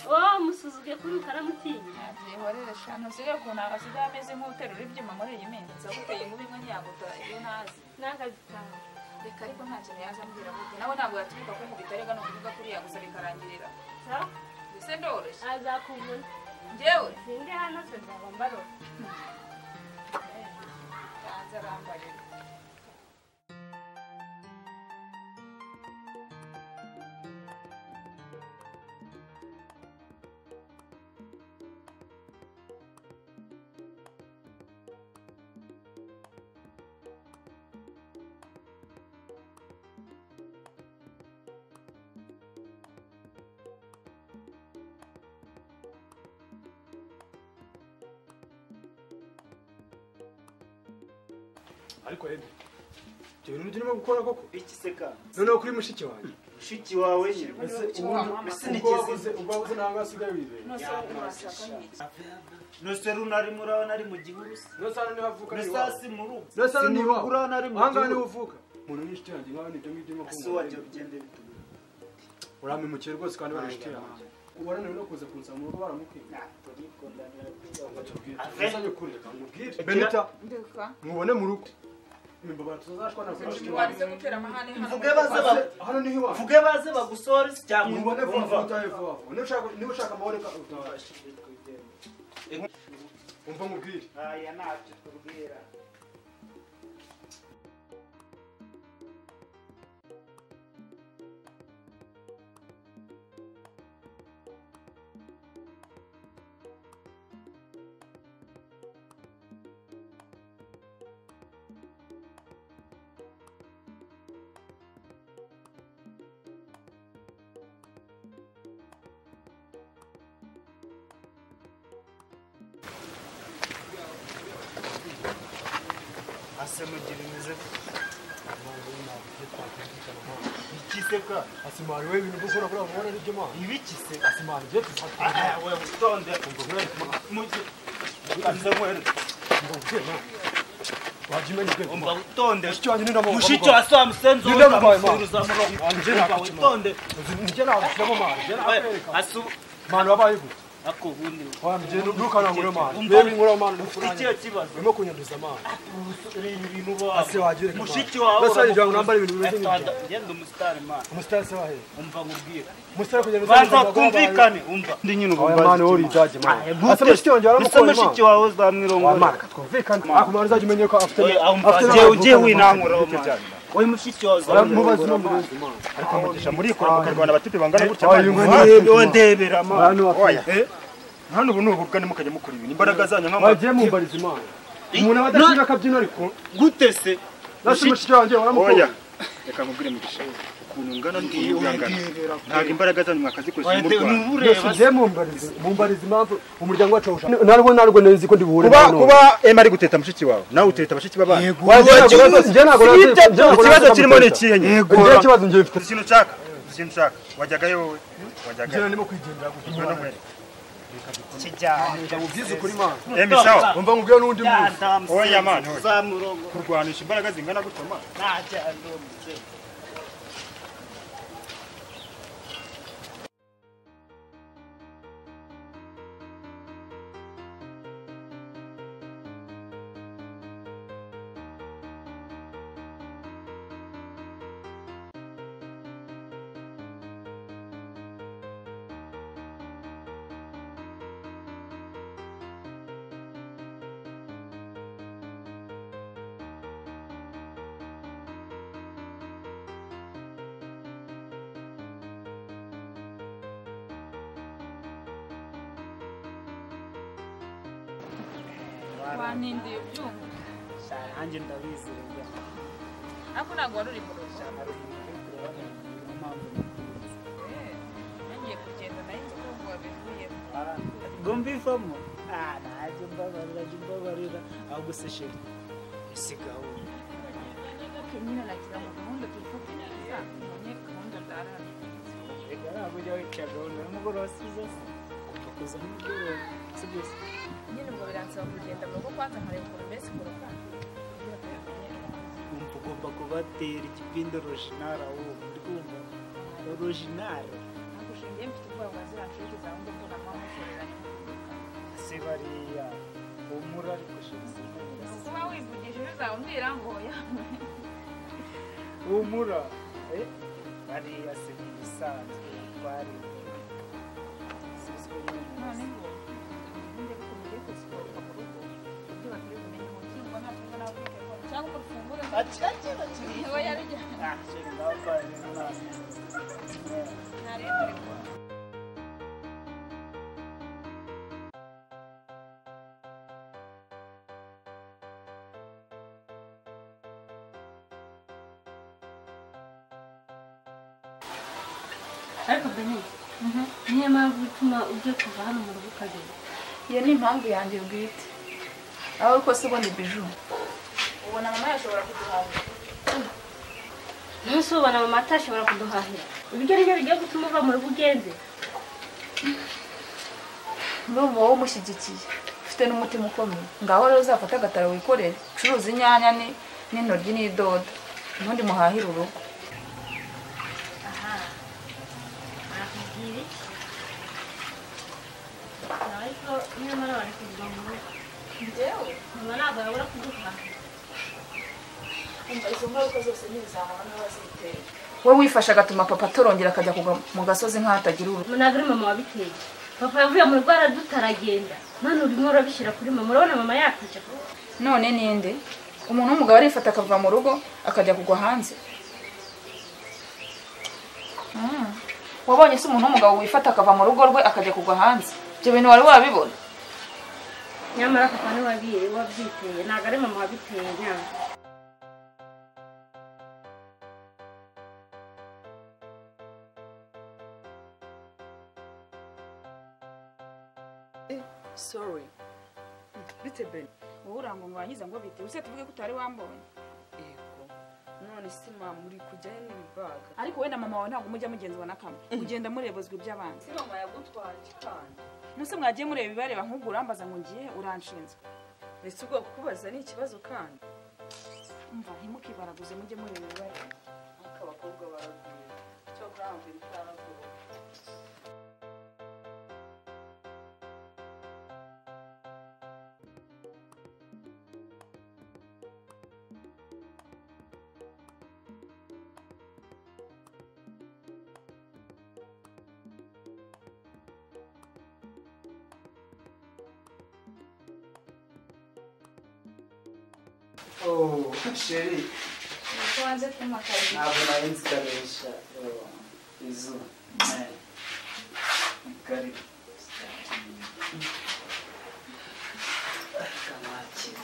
Oh, musuzuge kuri ukaramutinya. Byihorere sha ntusigaye ukuntu asigaye ameze nk'uterura ibyuma muri iyi minsi. Nzaguteye inkuba imwe ntiyaguta iyo ntazi. N'akazi kawe. Reka ariko nta kintu yaza ambwira burya nawe ntabwo yaturuka kunkubita rega no kuvuga kuriya gusa bikarangirira. Sawa? Mbese ndoroshye. Azakubona. Njyewe? Sindi hano se nzaba mbarora. Yanze arambarira. Ariko rebe ibyo bintu urimo gukora koko iki seka noneho kuri mushiki wanjye mushiki wawe nyine ese ubwo wabuze ntabwo asigaye wibera nose runari murabona ari mu gihuru se nose hano niho avuka ni iwawe nose mu rugo nose hano ni iwawe ahangaha niho uvuka umuntu ni inshuti yanjye nkaho nibyo ngibyo urimo kumva ese wajya ugende bituma urampemukiye rwose kandi wari inshuti yanjye ubarananiwe no kuza kunsaba mu rugo baramukwiye Benita mubone mu rugo mvuge baze bagusore cyangwa mubone vuba utahe vuba niba ushaka amahoro umva mubwire aya ntacyo tubwira. Ikiseka asimari we ibintu gukora buriya mubona nibyo mana ibikise asimari je ah we utonde mujye anza mwere umva utonde mushiki wa so amusenzo utonde nje nagushiramo mana nje nakwereka asu mana wabaye gute ako ubundi wambye ntukanangure mana reba inkora mana ufite ikibazo urimo kunyanduza mana ibintu ba ase wagira mushiki wawe basa ngira ngo nambare ibintu bimeze nk'ibyo ngenda umusitari mana umusitari se wahe umva nkubwire umusitari kugira ngo banza twumvikane umva ndi nyine ubu mana wowe urijaje mana ase mushiki wanjye waramukora mana mushiki wawe uzamwirongora mana twumvikane ako mana uzajya umenye ko afite afite ugiye winankura mana oya mushiki wawe mubazi no murenze mana ariko mugisha murikora mukarwana abatipe bangana gutya mana ndebera mana oya hano ubu nubwo nimukajya mukora ibintu imbaraga zanyu nk'ama wagiye mumbariza imana umuntu aba adashinga akabyino ariko gute se nasi mushiki wanjye waramukora oya reka nkubwire mugisha Ukuntu ngana n'ukuntu ngana. Ntabwo imbaraga zanyu mwakazikoresha mu Rwanda. Yose mumbarize impamvu umuryango wacu ushaka. Narwo nzi ko ndi buhure. Kuba Emma ari guteta mushiki wawe. Nawe uteta bashiki babana. Ikibazo kirimo ni ikihe nyine? Yego. Ikibazo ngiye mfite. Ikintu nshaka. Ikintu nshaka. Wajyagayo wowe. Wajyagayo. Njye ndimo kwigendera gusa. Kijyane. Ubyize kuri mana. Emi sawa. Umva ngubyo n'undi munsi. Oya man. Kurwanisha imbaraga zingana gutyo man. Ntajya ndumutse. Wantindiye ubyumva. Nanjye ndabizi rero. Ariko ntabwo wari uri mu rugo. Ngiye kugenda nayo nzi ko wabivuyemo. Ngo mbivamo? Najya mbabarira, jya mbabarira. Ahubwo se sheri, ese gahunda. Nyine nagira ngo gahunda tuyifate neza, none gahunda zarahari. Reka ntabwo ujya wica gahunda, nimugoroba si byiza se? Ugomba kuza nimugoroba, si byo se? Nyine ubwo biransaba kugenda mu rugo kwanza nkareba ukuntu mbese ikoroka. Umva ugomba kubatera igipindi orojinari ahubwo, uri kumva? Orojinari. Ntabwo ushingiye mfite ubwoba bwa ziriya nshuti zawe ngo mbona mwamushoreranye. Se bariya, humura ariko sheri sinkumva. Kuba wivugishije uzaba ngo oya. Humura, bariya se ni ibisanzwe, twari. Noneho Ariko Beni, niyo mpamvu ituma ujya kuva hano mu rugo ukagenda. Iyo ni impamvu yanjye bwite. Aho uko se ubona ibiju. Ubona mama yashobora kuduhahira. Nonse ubona mama atashobora kuduhahira. Ibyo ari byo bigiye gutuma uva mu rugo ugenze. Ndumva wowe umushyigikiye. Ufite n'umutima ukomeye. Ngaho rero uzafata agataro wikorere, ucuruza inyanya n'intoryi n'idodo. Ubundi muhahire urugo. Aha. Nakubwira iki? Ariko nyamara bari kuva mu rugo. Njyewe? Mama ntabwo yabura kuduhahira. Umva izo ngaruka zose n'ibizamara n'abaziteye. We wifashe agatuma papa atorongera akajya kugwa mu gasozi nk'aho atagira urugo. Ntabwo ari mama wabiteye. Papa yavuye mu rugo aradutaragenda. None urimo urabishyira kuri mama. Urabona mama yakwica. None ninde? Umuntu w'umugabo arifata akava mu rugo akajya kugwa hanze. Wabonye se umuntu w'umugabo wifata akava mu rugo rwe akajya kugwa hanze? Ibyo bintu wari wabibona? Nyamara papa ni wabyiteye. Ntabwo ari mama wabiteye nyamara. Sorry. Bite Ben. Wowe urangwa ngo wangiza ngo bite? Use tuvuge ko utari wambonye. Yego. None se mama muri kujyayo n'ibibaga. Ariko wenda mama wawe ntabwo mujya mugenzwa na kamwe. Ugenda murebozwa iby'abandi. Si mama yagutwaye kandi. Nuse mwagiye mureba ibareba nk'ubwo urambaza ngo ngiye uranshinzwe. Ese ubwo kukubaza ni ikibazo kandi? Umva ntimukibaraguze mujye mureba ibibareba. Ariko abakobwa baragwira. Cyo kurambira itaragwira. Oh, chérie. Ntabwo nari nzikoresha izuba. Karibu. Kamwakira.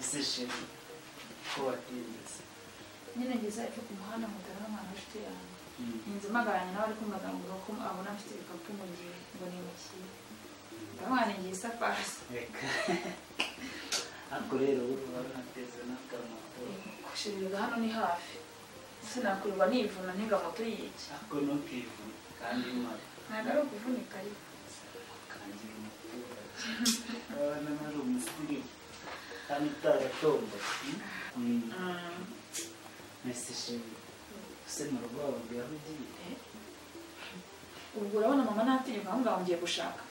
Ese Chéri, ko watinze se? Nyine ngeze hepfo ku muhanda nkutana n'umwana w'inshuti yanjye. Inzu impagararanye nawe ari kumbaza ko abona mfite ibikapu ngo ngiye ngo nimukiye. Ndamwana ngiye isafari. Reka. Ariko rero ubu baranateze n'akamoto. Chéri hano ni hafi. Sinakurirwa nivuna ntiga moto yiki. Ariko ntukivune kandi imara. Ntabwo ari ukuvunika ariko. Kandi umuturage. Abana nari umusirimu. Kandi utaratomba. Mbese chéri, ese mu rugo wababwira aho ugiye? Ubwo urabona mama ntatinyuka aho ngaho ngiye gushaka.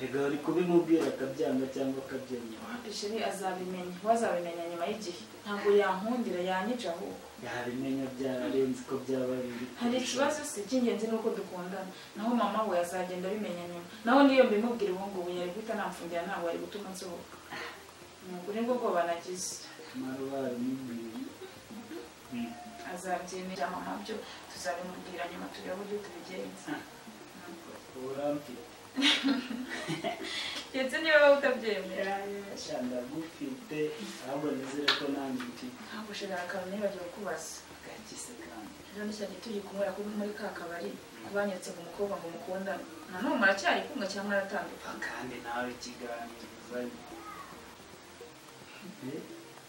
Ega uri kubimubwira akabyanga cyangwa akabyemera. Wapi chéri azabimenya, wazabimenya nyuma y'igihe. Ntabwo yankundira yanyica ahubwo. Yabimenya byararenze ko byaba biri. Hari ikibazo si icy'ingenzi ni uko dukundana. Naho mama we azagenda abimenya nyuma. Naho niyo mbimubwira ubu ngubu yari guhita namfungira ntabwo ari gutuma nsohoka. Ni ukuri ngo ubwoba nagize. Marubabimubwiye. Azabyemera mama byo tuzabimubwira nyuma turebe uburyo tubigenza. Uramfite. Ndetse niba wowe utabyemera. Sha ndagufite ahubwo nizere ko nanjye mfite. Ntabwo chéri akantu nibagiwe kukubaza. Gakise kandi. Ejo nishya turi kunywera kuri muri ka kabari kubanyeretse ngo umukobwa ngo mukundane. Na none muracyari kumwe cyangwa mwaratandukanye? Kandi nawe ikiganiro uzanye.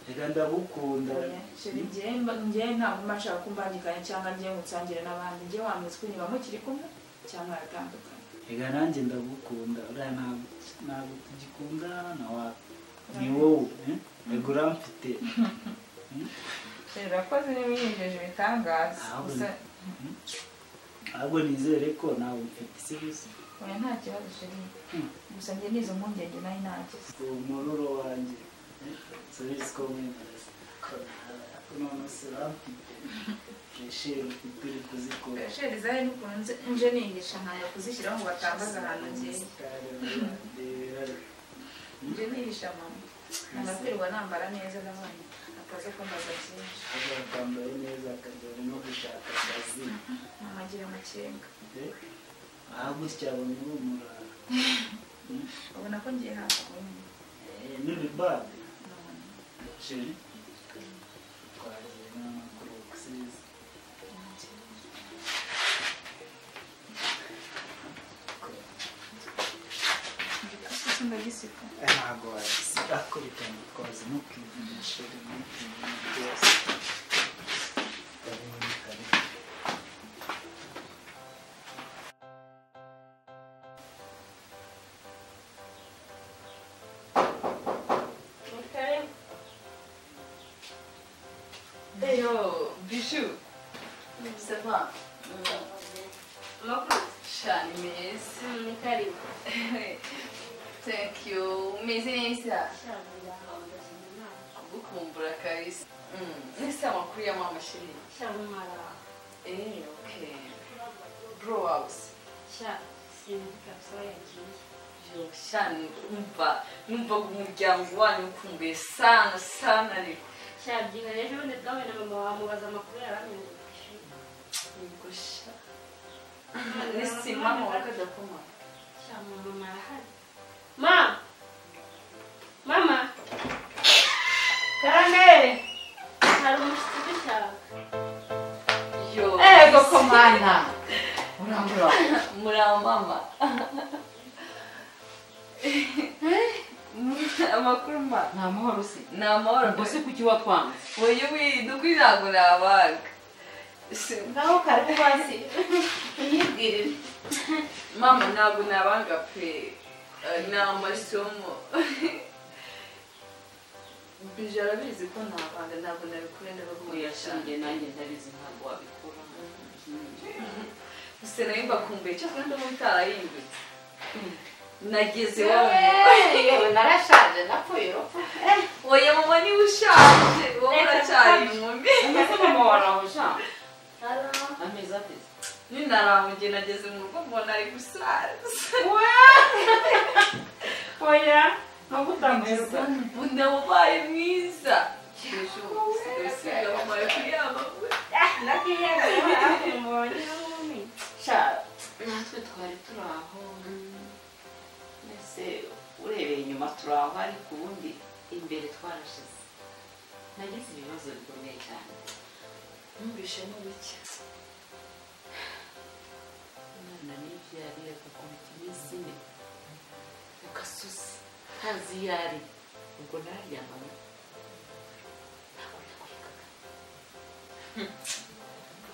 Reka ndagukunda. Chéri njye ntabwo mba nshaka ko mbangikanya cyangwa njye ngo nsangire n'abandi. Njye wambwiza ko niba mukiri kumwe cyangwa mwaratandukanye. Reka nanjye ndagukunda uriya ntabwo tugikundana na wapi ni wowe reka uramfite. Chéri urakoze niba uyijeje ibitangaza. Ahubwo nizere ko nawe mfite si gusa. Oya nta kibazo chéri. Gusa njye n'izo mpungenge nari nagize. Umururo wanjye subizi ko mwemera none se uramfite. Chéri ufite uri kuzikora. Chéri zahe n'ukuntu nje nihisha nkanga kuzishyiraho ngo batambaza ahantu ngiye. Nje nihisha mama. Nkanga kwirirwa nambara neza n'abandi ataza kumbaza byinshi. Azakwambaye neza akajya no gushaka akazi. Mama agira amakenga. Aha gutya abona uri umurara. Ubona ko ngiye hafi aho. N'ibibade. Chéri twagiye n'amakuru gusiza. Ndagisiga. Ntabwo wagisiga ariko reka nitwaze ntukivune chéri ntukivune rwose. Karibu karibu. Yo, Bijou. Ça va? Sha ni meza. Ni karibu. Thank you. Umeze neza? Kugukumbura kabisa. Nese amakuru ya mama chéri? Sha mara. Okay. Bro house. Sha sinzi kabisa yagiye. Yo, sha numva umuryango wanyu ukumbuye sana sana ariko. Sha byihariye ejo bundi twahuye na mama wamubaza amakuru yaramenye. Yego sha. Nese mama wakadakoma. Sha mama arahari. Ma! Mama! Karame! Hari umushyitsi ugushaka. Yo. Ego komana. Urambura. Muraho mama. Amakuru ma. Ni amahoro se? Ni amahoro. Ubwo se kuki watwanze? Oya we, nuko ntabwo nabaga. Ngaho karibu basi. Unyibwirire. Mama ntabwo nabanga pe. Ni amasomo. Bije arabizi ko ntabanga ntabwo nabikora ndabaguye. Oya shinge nanjye ndabizi ntabwo wabikora. Gusa nayo mbakumbuye cyakora ndabona utarahindutse. Nageze iwawe. Yewe narashaje napfuye urupfu. Oya mama niba ushaje wowe uracyari inkumi. Umeze mama waraho sha. Ameze ate? Ninaraho njye nageze mu rugo mbona ari gusaza. Oya ntugutambuza. Mbona ubaye mwiza. Usigaye wambaye kuyama. Sha natwe twari turi aho. Mbese urebeye inyuma turi aho ariko ubundi Imbere twarashize. Nagize ibibazo bikomeye cyane. Numvishe n'ibiki? Umwana nibyariye agakubita iminsi ine mu gasozi ntazi iyo ari. Ubwo nararyamaga ntabwo nakwekaga.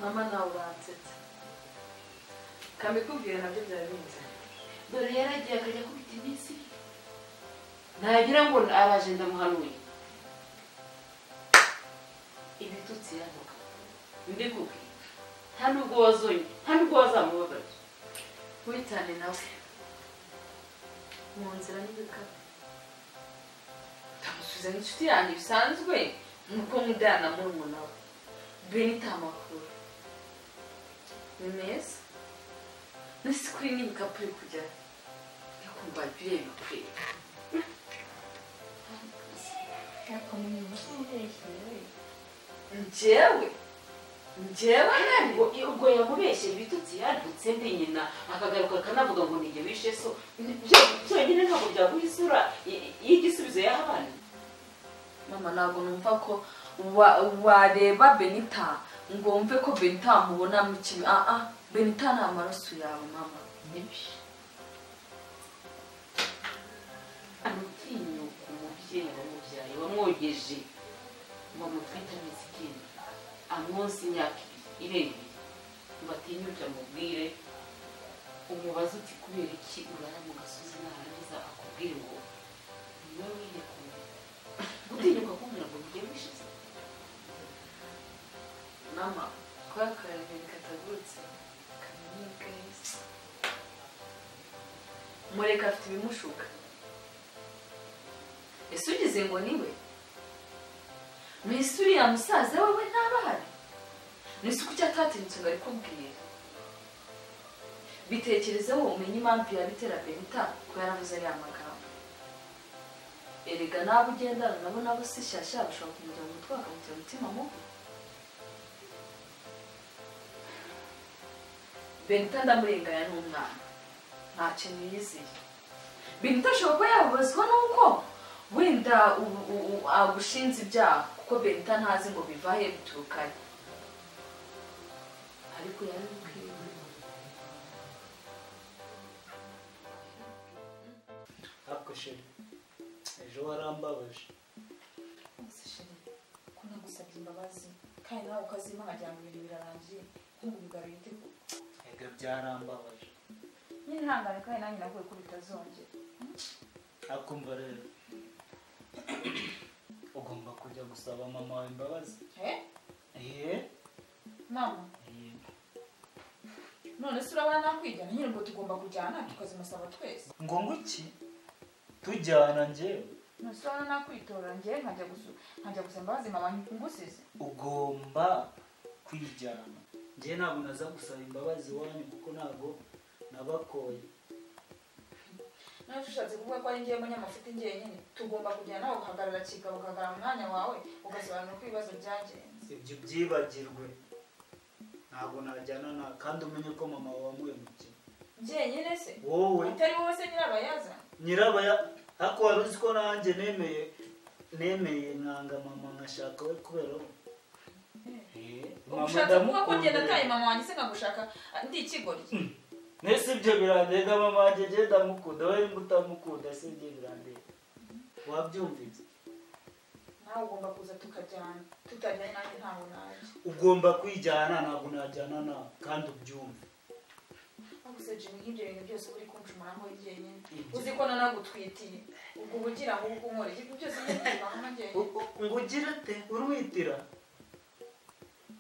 Mama nawe uransetsa. Kamikubwira nabyo byari binzanye. Dore yaragiye akajya akubita iminsi ine. Nagira ngo araje ndamuhanuye. Ibitutsi yavuga. Mbikubwiye. Nta nubwo wazonye, nta nubwo wazamubabarira. Witane nawe. Mu nzira n'ibikapu. Ndamusubiza nk'inshuti yanjye bisanzwe nuko nkundana na murumuna we. Benita amakuru. Ni meza. Nasi kuri n'ibikapu uri kujya. Ndikumva bireba kure. Njyewe njyewe ntabwo ubwo yamubeshye ibitutsi yadutse ndi nyina akagaruka akanavuga ngo nijye wishe so byonyine ntabwo byaguha isura y'igisubizo yaha abana. Mama ntabwo numva ko wareba Benita ngo wumve ko Benita amubona mu kibi. Benita nta maraso yawe mama. Nibyo. Amutinyuka umubyeyi wamubyaye wamwogeje ngo amutwite amezi icyenda amwonsa imyaka ibiri irenga ibiri ngo atinyuke amubwire umubaze uti kubera iki urara mu gasozi narangiza akubwire ngo niwe wiyekuye. Gutinyuka kumbwira ngo ngiye wishize. Mama kuba akarere katagurutse kamenyeka isi. Mureka afite ibimushuka. Ese ugize ngo niwe? Mwese uriya musaza wewe ntabahari? Nese kuki atatinyutse ngo arikubwire? Bitekerezeho umenye impamvu yabitera Benita ko yaravuze ariya magambo. Erega n'abo ugendana nabo nabo si shyashya bashobora kumujya mu mutwe bakamutera umutima mubi. Benita ndamurenganya n'umwana. Nta kintu yizeye. Benita ashobora kuba yababazwa n'uko wenda agushinze ibyaha kuko Benita ntazi ngo biva he bituruka he. Ariko yarabikwiye. Ariko sheri, ejo warambabaje. Sheri, ko nagusabye imbabazi kandi nawe ukazimpa nkagira ngo ibintu birarangiye nk'ubu bigaruye ute? Ega byarambabaje. Nyine ihangane kandi nanjye navuye ko bitazongera. Akumva rero ugomba kujya gusaba mama wawe imbabazi. Mama? None se urabona nakwijyana nyine ngo tugomba kujyana tukazimusaba twese. Ngo nguki? Tujyana njyewe? None se urabona nakwitora njyewe nkajya gusaba imbabazi mama ngusize? Ugomba kwijyana. Njyewe ntabwo naza gusaba imbabazi iwanyu kuko ntabwo nabakoye. Nawe ushatse kuvuga ko ari njyewe munyamafuti njyenyine tugomba kujyana nawe ugahagarara kigabo ugahagarara mu mwanya wawe ugasobanura uko ibibazo byagenze. Ibyo byibagirwe. Ntabwo najyana na kandi umenye ko mama wawe wamuhemukiye. Njyenyine se? Wowe. Utari wowe se nyirabayazana? Nyirabaya ariko wari uzi ko nanjye nemeye nkanga mama nkashaka we kubera we. Ushatse kuvuga ko njye nataye mama wanjye se nkagushaka ndi ikigoryi? Nese ibyo birandega mama wanjye njye ndamukunda we nimba utamukunda se ibyo birandega. Wabyumvise? Nawe ugomba kuza tukajyana tutajyana nanjye ntabwo najya. Ugomba kwijyana ntabwo najyana nawe kandi ubyumve. Ariko se Jimmy nk'ibyo bintu byose uri kuncumuraho njyenyine uzi ko nanagutwitiye ubwo uba ugira ngo ubu nkore ibyo byose njyenyine njyenyine. Ngo ugire ute urwitira?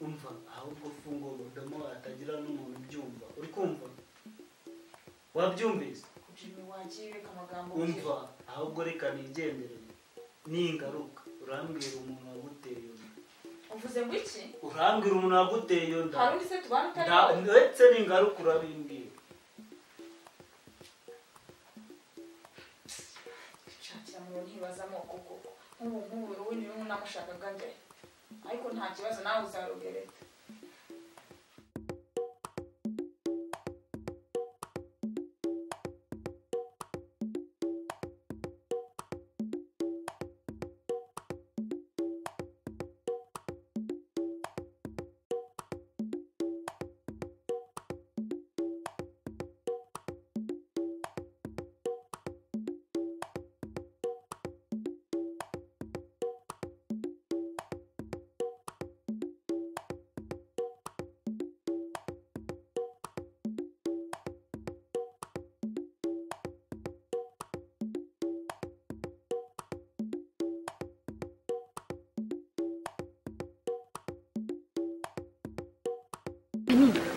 Umva ahubwo fungura urudomo hatagira n'umuntu ubyumva. Uri kumva? Wabyumvise? Jimmy wagiye ureka amagambo. Umva ahubwo reka nigendere ningaruka urambwira umuntu waguteye inda. Uvuze ngo iki? Urambwira umuntu waguteye inda. Hari undi se tubana utari wowe? Ndetse ningaruka urabimbwira. Nshakira mu ntibaza amoko koko. Nk'ubu wowe niwe namushakaga njye. Ariko nta kibazo nawe uzarugereta.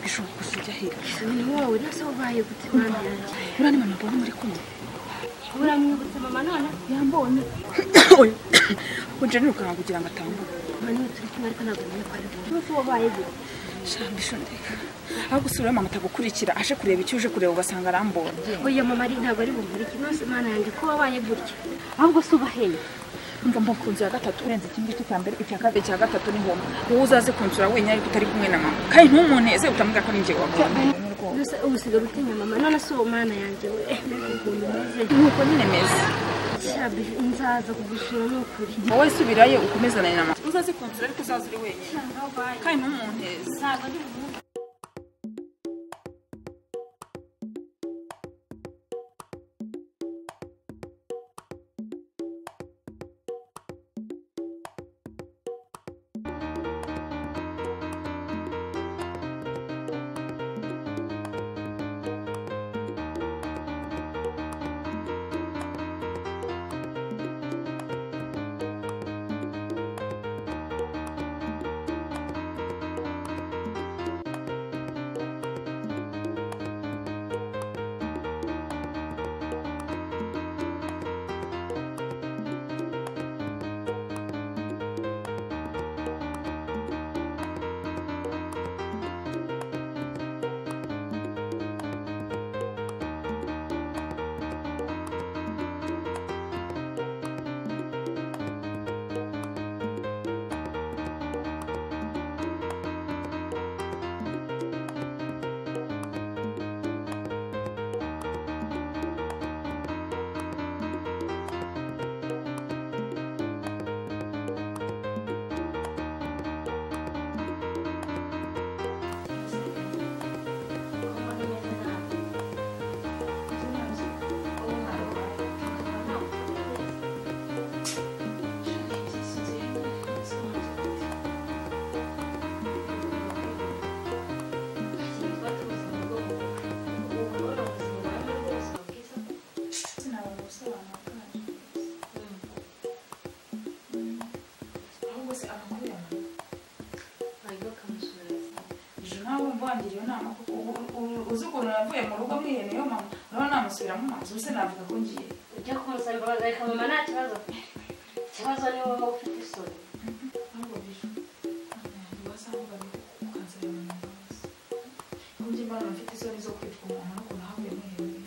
Bisho ujya hehe? Ni wowe nase ubaye gute mwana yanjye? Uriya ni mama mbona muri kumwe. Uramwibutse mama none? Yambonye. Unje nirukanka kugira ngo atambuke. Mama niwe turi kumwe ariko ntabwo menye ko ari wowe. Nose wabaye gute? Bisho ndeka. Aho gusura mama atagukurikira aje kureba icyo uje kureba ugasanga arambonye. Oya mama ari ntabwo ari bumuriki. Nose mwana yanjye ko wabaye gutya? Ahubwo se ubaheye. Umva mba ku nzu ya gatatu urenze iki ngiki cya mbere icya kabiri icya gatatu ni homa. Wowe uzaze kunsura wenyine ariko utari kumwe na mama. Kandi ntumuneze utamubwira ko ninjye wabonye. Nose ubusiga gutinya mama none se uwo mwana yanjye we ukuntu meze. Nuko nyine meze. Nzaza kugusura nukuri. Wowe subirayo ukomezane na mama. Uzaze kunsura ariko uzaze uri wenyine. Kandi ntumuneze. Ntabwo ndi buvuge. Uzi ukuntu navuye mu rugo mwiheneyeho mama urabona namusubiramo amazi ubuse navuga ko ngiye ujya kumusaba imbabazi ariko mama nta kibazo ikibazo ni wowe ufite isoni ahubwo bisho wasanga ukansabira mama imbabazi kuko mbona mfite isoni zo kwitwa umuntu n'ukuntu havuye mwiheneye.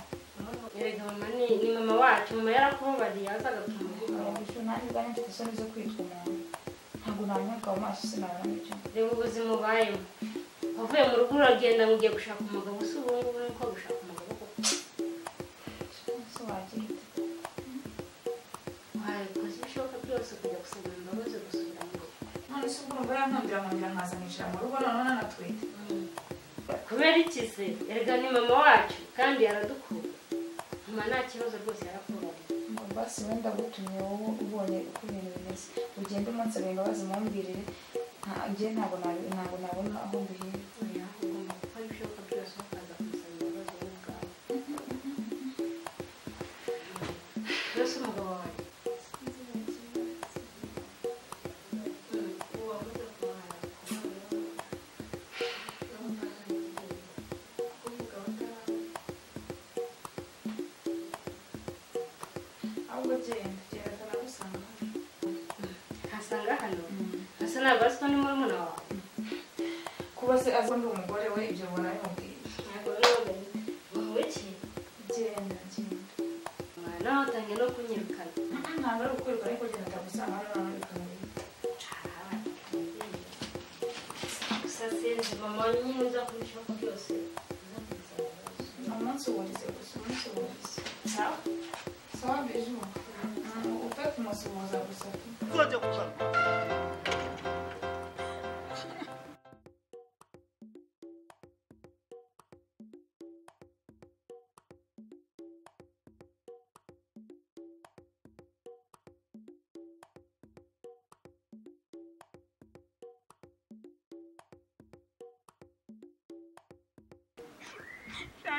Erega mama ni mama wacu mama yarakubabariye azaga tumuvuga. Bisho nanjye ubwanjye mfite isoni zo kwitwa umuntu ntabwo namweka mu maso sinabona n'ibyo. Reba ubuzima ubayemo. Wavuye mu rugo uragenda ngo ugiye gushaka umugabo se ubu ngubu nuko gushaka umugabo koko. Se wagira ute? Wabikoze ibishoboka byose kujya gusaba imbabazi gusubira mu rugo. None se ubwo urumva yankundira nkongera nkaza nkicara mu rugo noneho nanatwite. Kubera iki se? Erega ni mama wacu kandi yaradukunda. Mama nta kibazo rwose yarakubabariye. Basi wenda gutumye wowe ubonye uko ibintu bimeze ugende umunsabe imbabazi mumbwirire. Njye ntabwo nabona aho mbihera. Oya ugomba gukora ibishoboka byose ukaza kumusaba imbabazi wowe ubwawe. Mbese umugabo wawe ahubwo genda genda atanagusanga hano. Ntasanga hano? Asa ntabwo azi ko ni murumuna wawe. Kuba se azi ko ndi umugore we ibyo mbona bimubwiye. Ntabwo none wowe iki? Genda genda. Nawe utangiye no kunyirukana. Ntabwo ari ukwirukana ariko genda atagusanga hano noneho bikamubwira. Gusa sinzi mama nyine uzakora ibishoboka byose. Umunsi wurize gusa umunsi wurize. Sawa? Sawa biju. Upfe kumusuhuza gusa. Tuzajya kugaruka.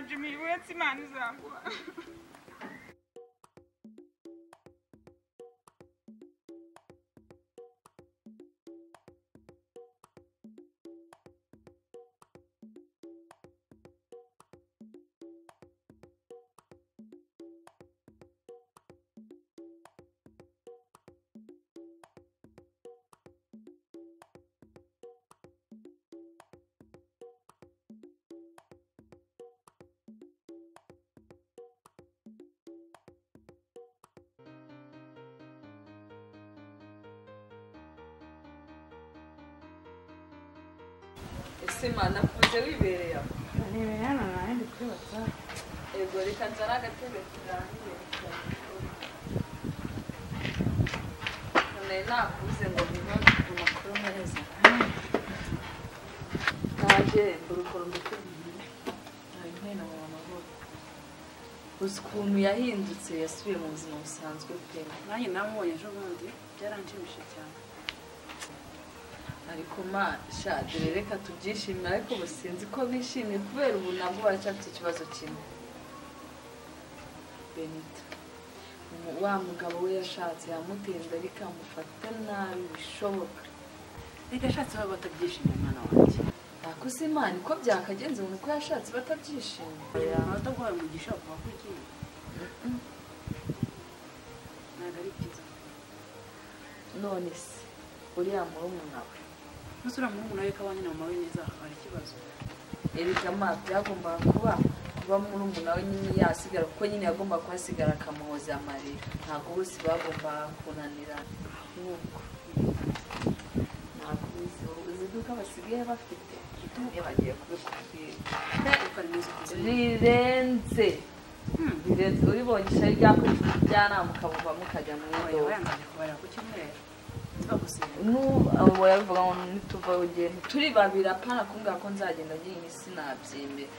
Jimmy, uretse Imana izaguha. Ese mana kuze wibereye aho? Nibereye hano nawe ndi kuri WhatsApp. Ego reka nzane agatebe tuganire. None nakuze ngo biba amakuru meza. Naje mbura ukuntu mbikubwira. Nari mpuye na mama Mahoro. Uzi ukuntu yahindutse yasubiye mu buzima busanzwe pe. Nanjye namubonye ejo bundi byaranshimishije cyane. Ariko ma sha dore reka tubyishimire ariko ubu sinzi ko bishimye kubera ubu nabwo baracyafite ikibazo kimwe. Benita wa mugabo we yashatse yamutinda ariko amufata nabi bishoboka. Reka yashatse baba batabyishimiye mwana wanjye. Nakuze Imana uko byakagenze ngo uko yashatse batabyishimiye. Abataguhaye umugisha kuva kuri kimwe. Ntabwo ari byiza. None se uriya murumuna we Nusura murumuna we kabanye na mama we neza hari ikibazo. Erega ma byagombaga kuba murumuna we nyine yasigara kuko nyine yagomba kuhasigara akamuhoza amarira. Ntabwo bose bagombaga kunanira ahubwo. Ntabwo uzi iduka basigaye bafite bagiye kubikubwira. Rirenze. Rirenze uribonye ishyari ryakoresha umujyanama ukabuvamo ukajya mu iduka. N'ubu yabivuga ngo nituva ugenda turi babiri apana kumbwira ko nzagenda njyenyine sinabyemera.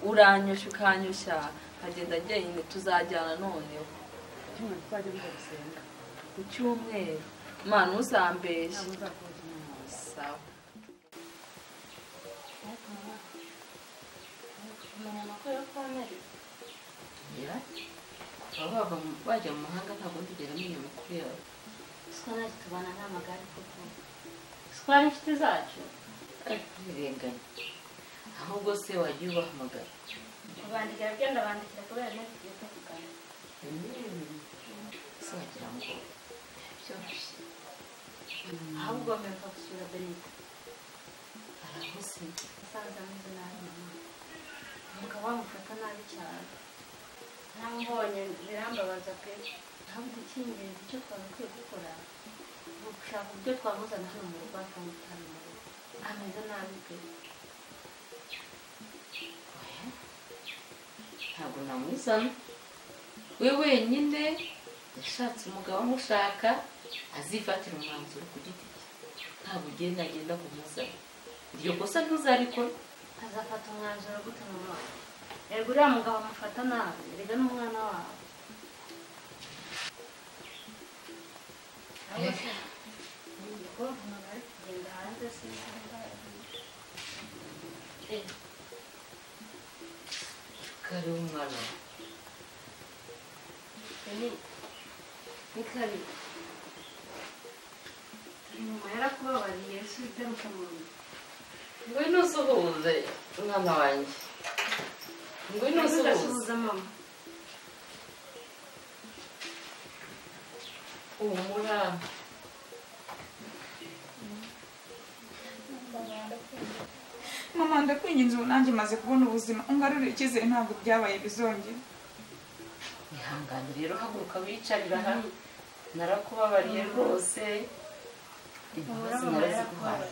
Uranyoshya ukanyoshya nkagenda njyenyine tuzajyana noneho. Ku cyumweru. Mana uzambeshye. Sawa. Kuva bajya mu mahanga ntabwo ndigera menya amakuru yabo. Siko ntacyo tubana n'amagare koko. Siko ari inshuti zacu. Ntirenganya. Ahubwo se wagiye ubahamagara. Kubandikira byo ndabandikira kubera neza igihe tuvugana. Se wagira ngo byoroshye. Ahubwo mperuka gusura Benita. Arahuze. Asanze ameze nabi mama. Umugabo amufata nabi cyane. Namubonye birambabaza pe. Ahubwo icy'ingenzi icyo twagakwiye gukora ni ugushaka uburyo twamuzana hano mu rugo akamutana mu rugo. Ameze nabi pe. Ntabwo namuzana. We wenyine yashatse umugabo amushaka azifatira umwanzuro ku giti cye. Ntabwo ugenda agenda kumuzana. Iryo kosa ntuzarikora. Azafata umwanzuro gute mama? Erega uriya mugabo amufata nabi, erega n'umwana wabo. Karibu mwana. Ni karibu. Mama yarakubabariye si utaruka mu nzu. Ngwino usuhuze mwana wanjye. Ngwino usuhuze mama. Humura. Mama ndakwinginze ubu nanjye maze kubona ubuzima ungarurire icyizere ntabwo byabaye bizongera. Ihangane rero haguruka wicarira hano. Narakubabariye rwose. Imbabazi naraziguhaye.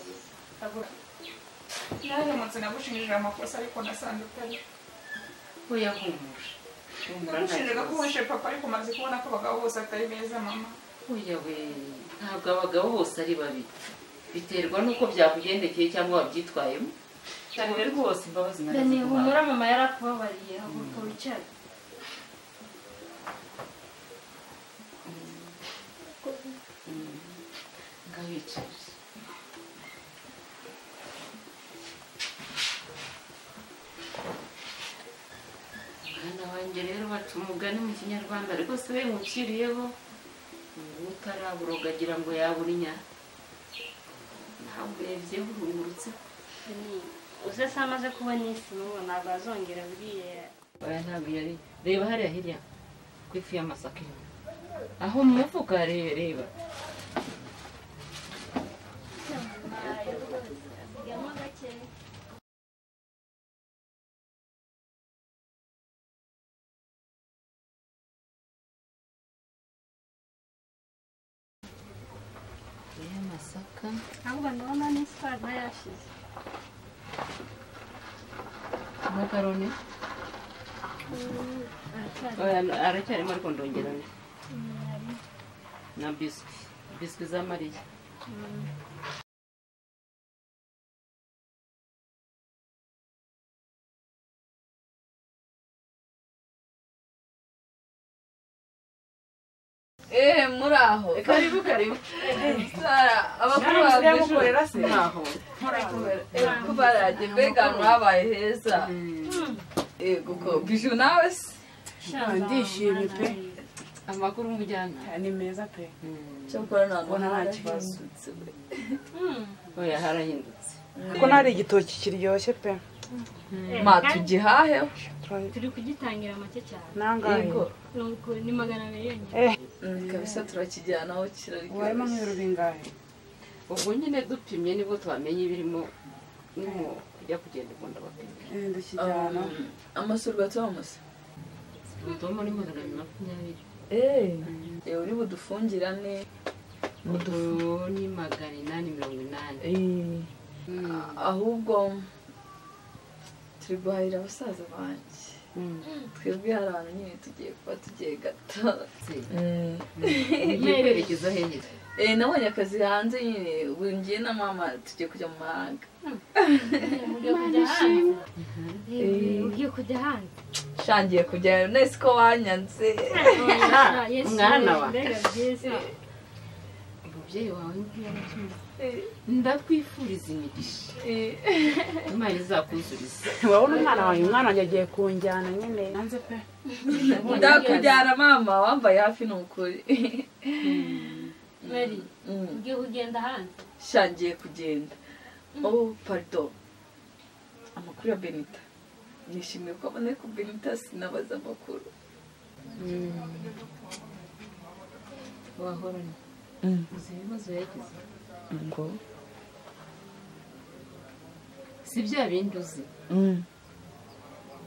Naramutse nagushinjije amakosa ariko nasanze utari. Oya humura. Nagushinjaga ko wishe papa ariko maze kubona ko abagabo bose atari beza mama. Oya we ntabwo abagabo bose ari babi. Biterwa nuko byakugendekeye cyangwa wabyitwayemo. Cyane rwose imbabazi naraziguhaye. Humura mama yarakubabariye haguruka wicare. Ngawicaye. Mwana wanjye rero baca umugani mu Kinyarwanda rwose we nkuciriyeho utaraburoga agira ngo yabura inyana. Ntabwo urebyeho urungurutse. Uze se amaze kubona isi n'ubu ntabwo azongera buriya. Oya ntabwo yari. Reba hariya hirya ku ifu y'amasaka irimo. Aho mu mufuka reba. Masaka ahubwo ndabona n'isukari nayo yashize. Makaroni aracyarimo ariko ndongera na biswi za Mariya. Muraho. Karibu karibu. Sara, abakuru bagukorera se? Muraho. Kubaraje mbega mwabaye heza. Guko Bijou nawe se? Ndishimye pe. Amakuru mujyana ni meza pe. Cyakora ntabwo nta kibazo. Oya harahindutse. Ko nari igitoki kiryoshye pe. Ma tugihahe. Turi kugitangira make cyane. Nangahe? Ni 200 yonyine. Kabisa turakijyana aho kiraryoshye. Warimo nk'ibiro bingahe? Ubwo nyine dupimye nibwo twamenye ibirimo nimo kujya kugenda ubwo bapimye. Ndakijyana. Amasurwa Thomas. Tom ni 220. Uri budufungirane. Mudu ni 880. Ahubwo turi guhahira abasaza banjye. Twebwe hari ahantu nyine tugiye kuba tugiye gato. Ugiye kwerekeza hehe? Nabonye akazi hanze nyine, ubu ngiye na mama tugiye kujya mu mahanga. Ugiye kujya hanze? Shangiye kujyayo, nese ko wanyanze. Mwana wa umubyeyi wawe ndakwifuriza imigisha. Imana izakuzuriza. Wabona umwana wawe, umwana wanjye agiye kunjyana nyine. Nanze pe. Ndakujyana mama, wambaye hafi ni ukuri. Mary, ugiye kugenda hanze? Shangiye kugenda. Oh, pardon. Amakuru ya Benita. Nishimiye ko aboneka ko Benita sinabaza amakuru. Wahorana. Uzi ibibazo yagize? Ngo si bya bindi uzi.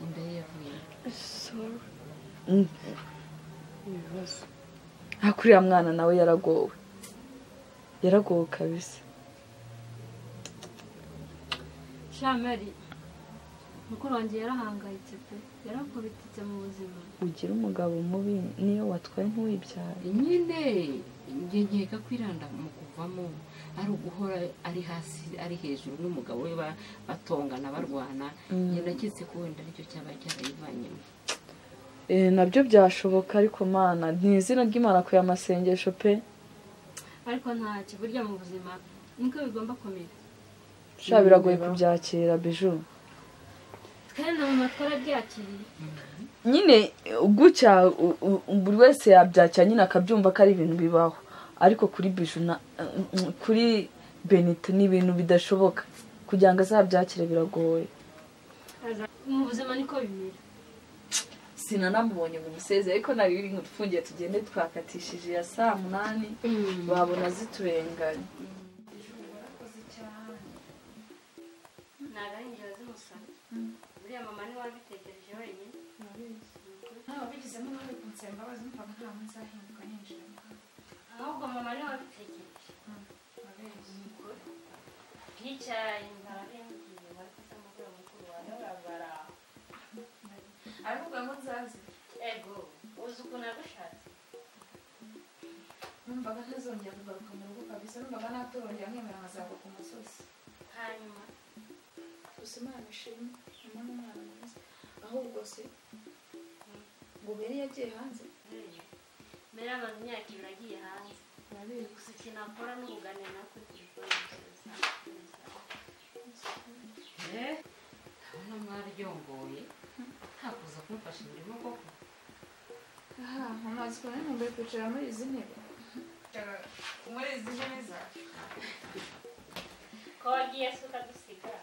Inda ye yavuye. Ibibazo. Hakuriya mwana nawe yaragowe. Yaragowe kabisa. Shamari, mukuru wanjye yarahangayitse pe. Yarakubititse mu buzima. Ugira umugabo mubi niyo watwaye ntuwibyara. Nyine njye nkeka kwiranda mu kuvamo ari uguhora ari hasi ari hejuru n'umugabo we batongana barwana. Njye naketse ko wenda aricyo cyaba cyarayivanyemo. Nabyo byashoboka ariko mana ni izina ry'Imana ku y'amasengesho pe. Ariko ntacyo burya mu buzima niko bigomba kumera. Sha biragoye kubyakira Bijou. Kandi mama twarabyakiriye. Nyine gucya buri wese yabyakira nyine akabyumva ko ari ibintu bibaho. Ariko kuri Bijou na kuri Benita ni ibintu bidashoboka. Kugira ngo azabyakire biragoye. Mu buzima niko bimera. Sinanamubonye ngo museze ariko nari biri ngutufungiye tugende twakatishije ya saa 8 babona ziturenganye. Buriya mama niwe wabitekereje wenyine. Ntawe wabigizemo uruhare kunsaba imbabazi, numvaga nta munsi ahinduka ninjira mu rugo. Ahubwo mama niwe wabitekereje. Yicaye ntarabimubwiye ariko se mukuru mukuru wawe arabara. Aravuga ngo nzaze. Ego, uzi ukuntu yagushatse. Numvaga ntazongera kugaruka mu rugo kabisa, numvaga naturongera nkemera nkazagwa ku musozi. Hanyuma gusa Imana ishimwe, mama ni umwana mwiza. Ahubwo se ngo Mary yagiye hanze? Mary amaze imyaka 2 agiye hanze. Gusa ikintu akora ni ukuganira nawe kuri telefone gusa. Ndabona mwaryongoye ntakuza kumfasha imirimo koko. Aha, mama azi ukuntu nkumbuye kwicara muri izi ntebe. Muri izi ntebe zacu. Ko wagiye se ukadusiga?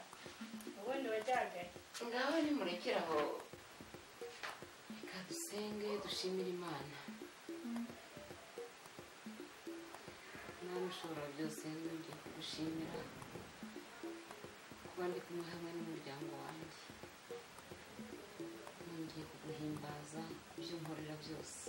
Ubundi wajyagaye. Ngaho nimurekere aho. Reka dusenge dushimire Imana. Imana ushobora byose nongeye kugushimira kuba ndi kumwe hamwe n'umuryango wanjye. Nongeye kuguhimbaza ku byo nkorera byose.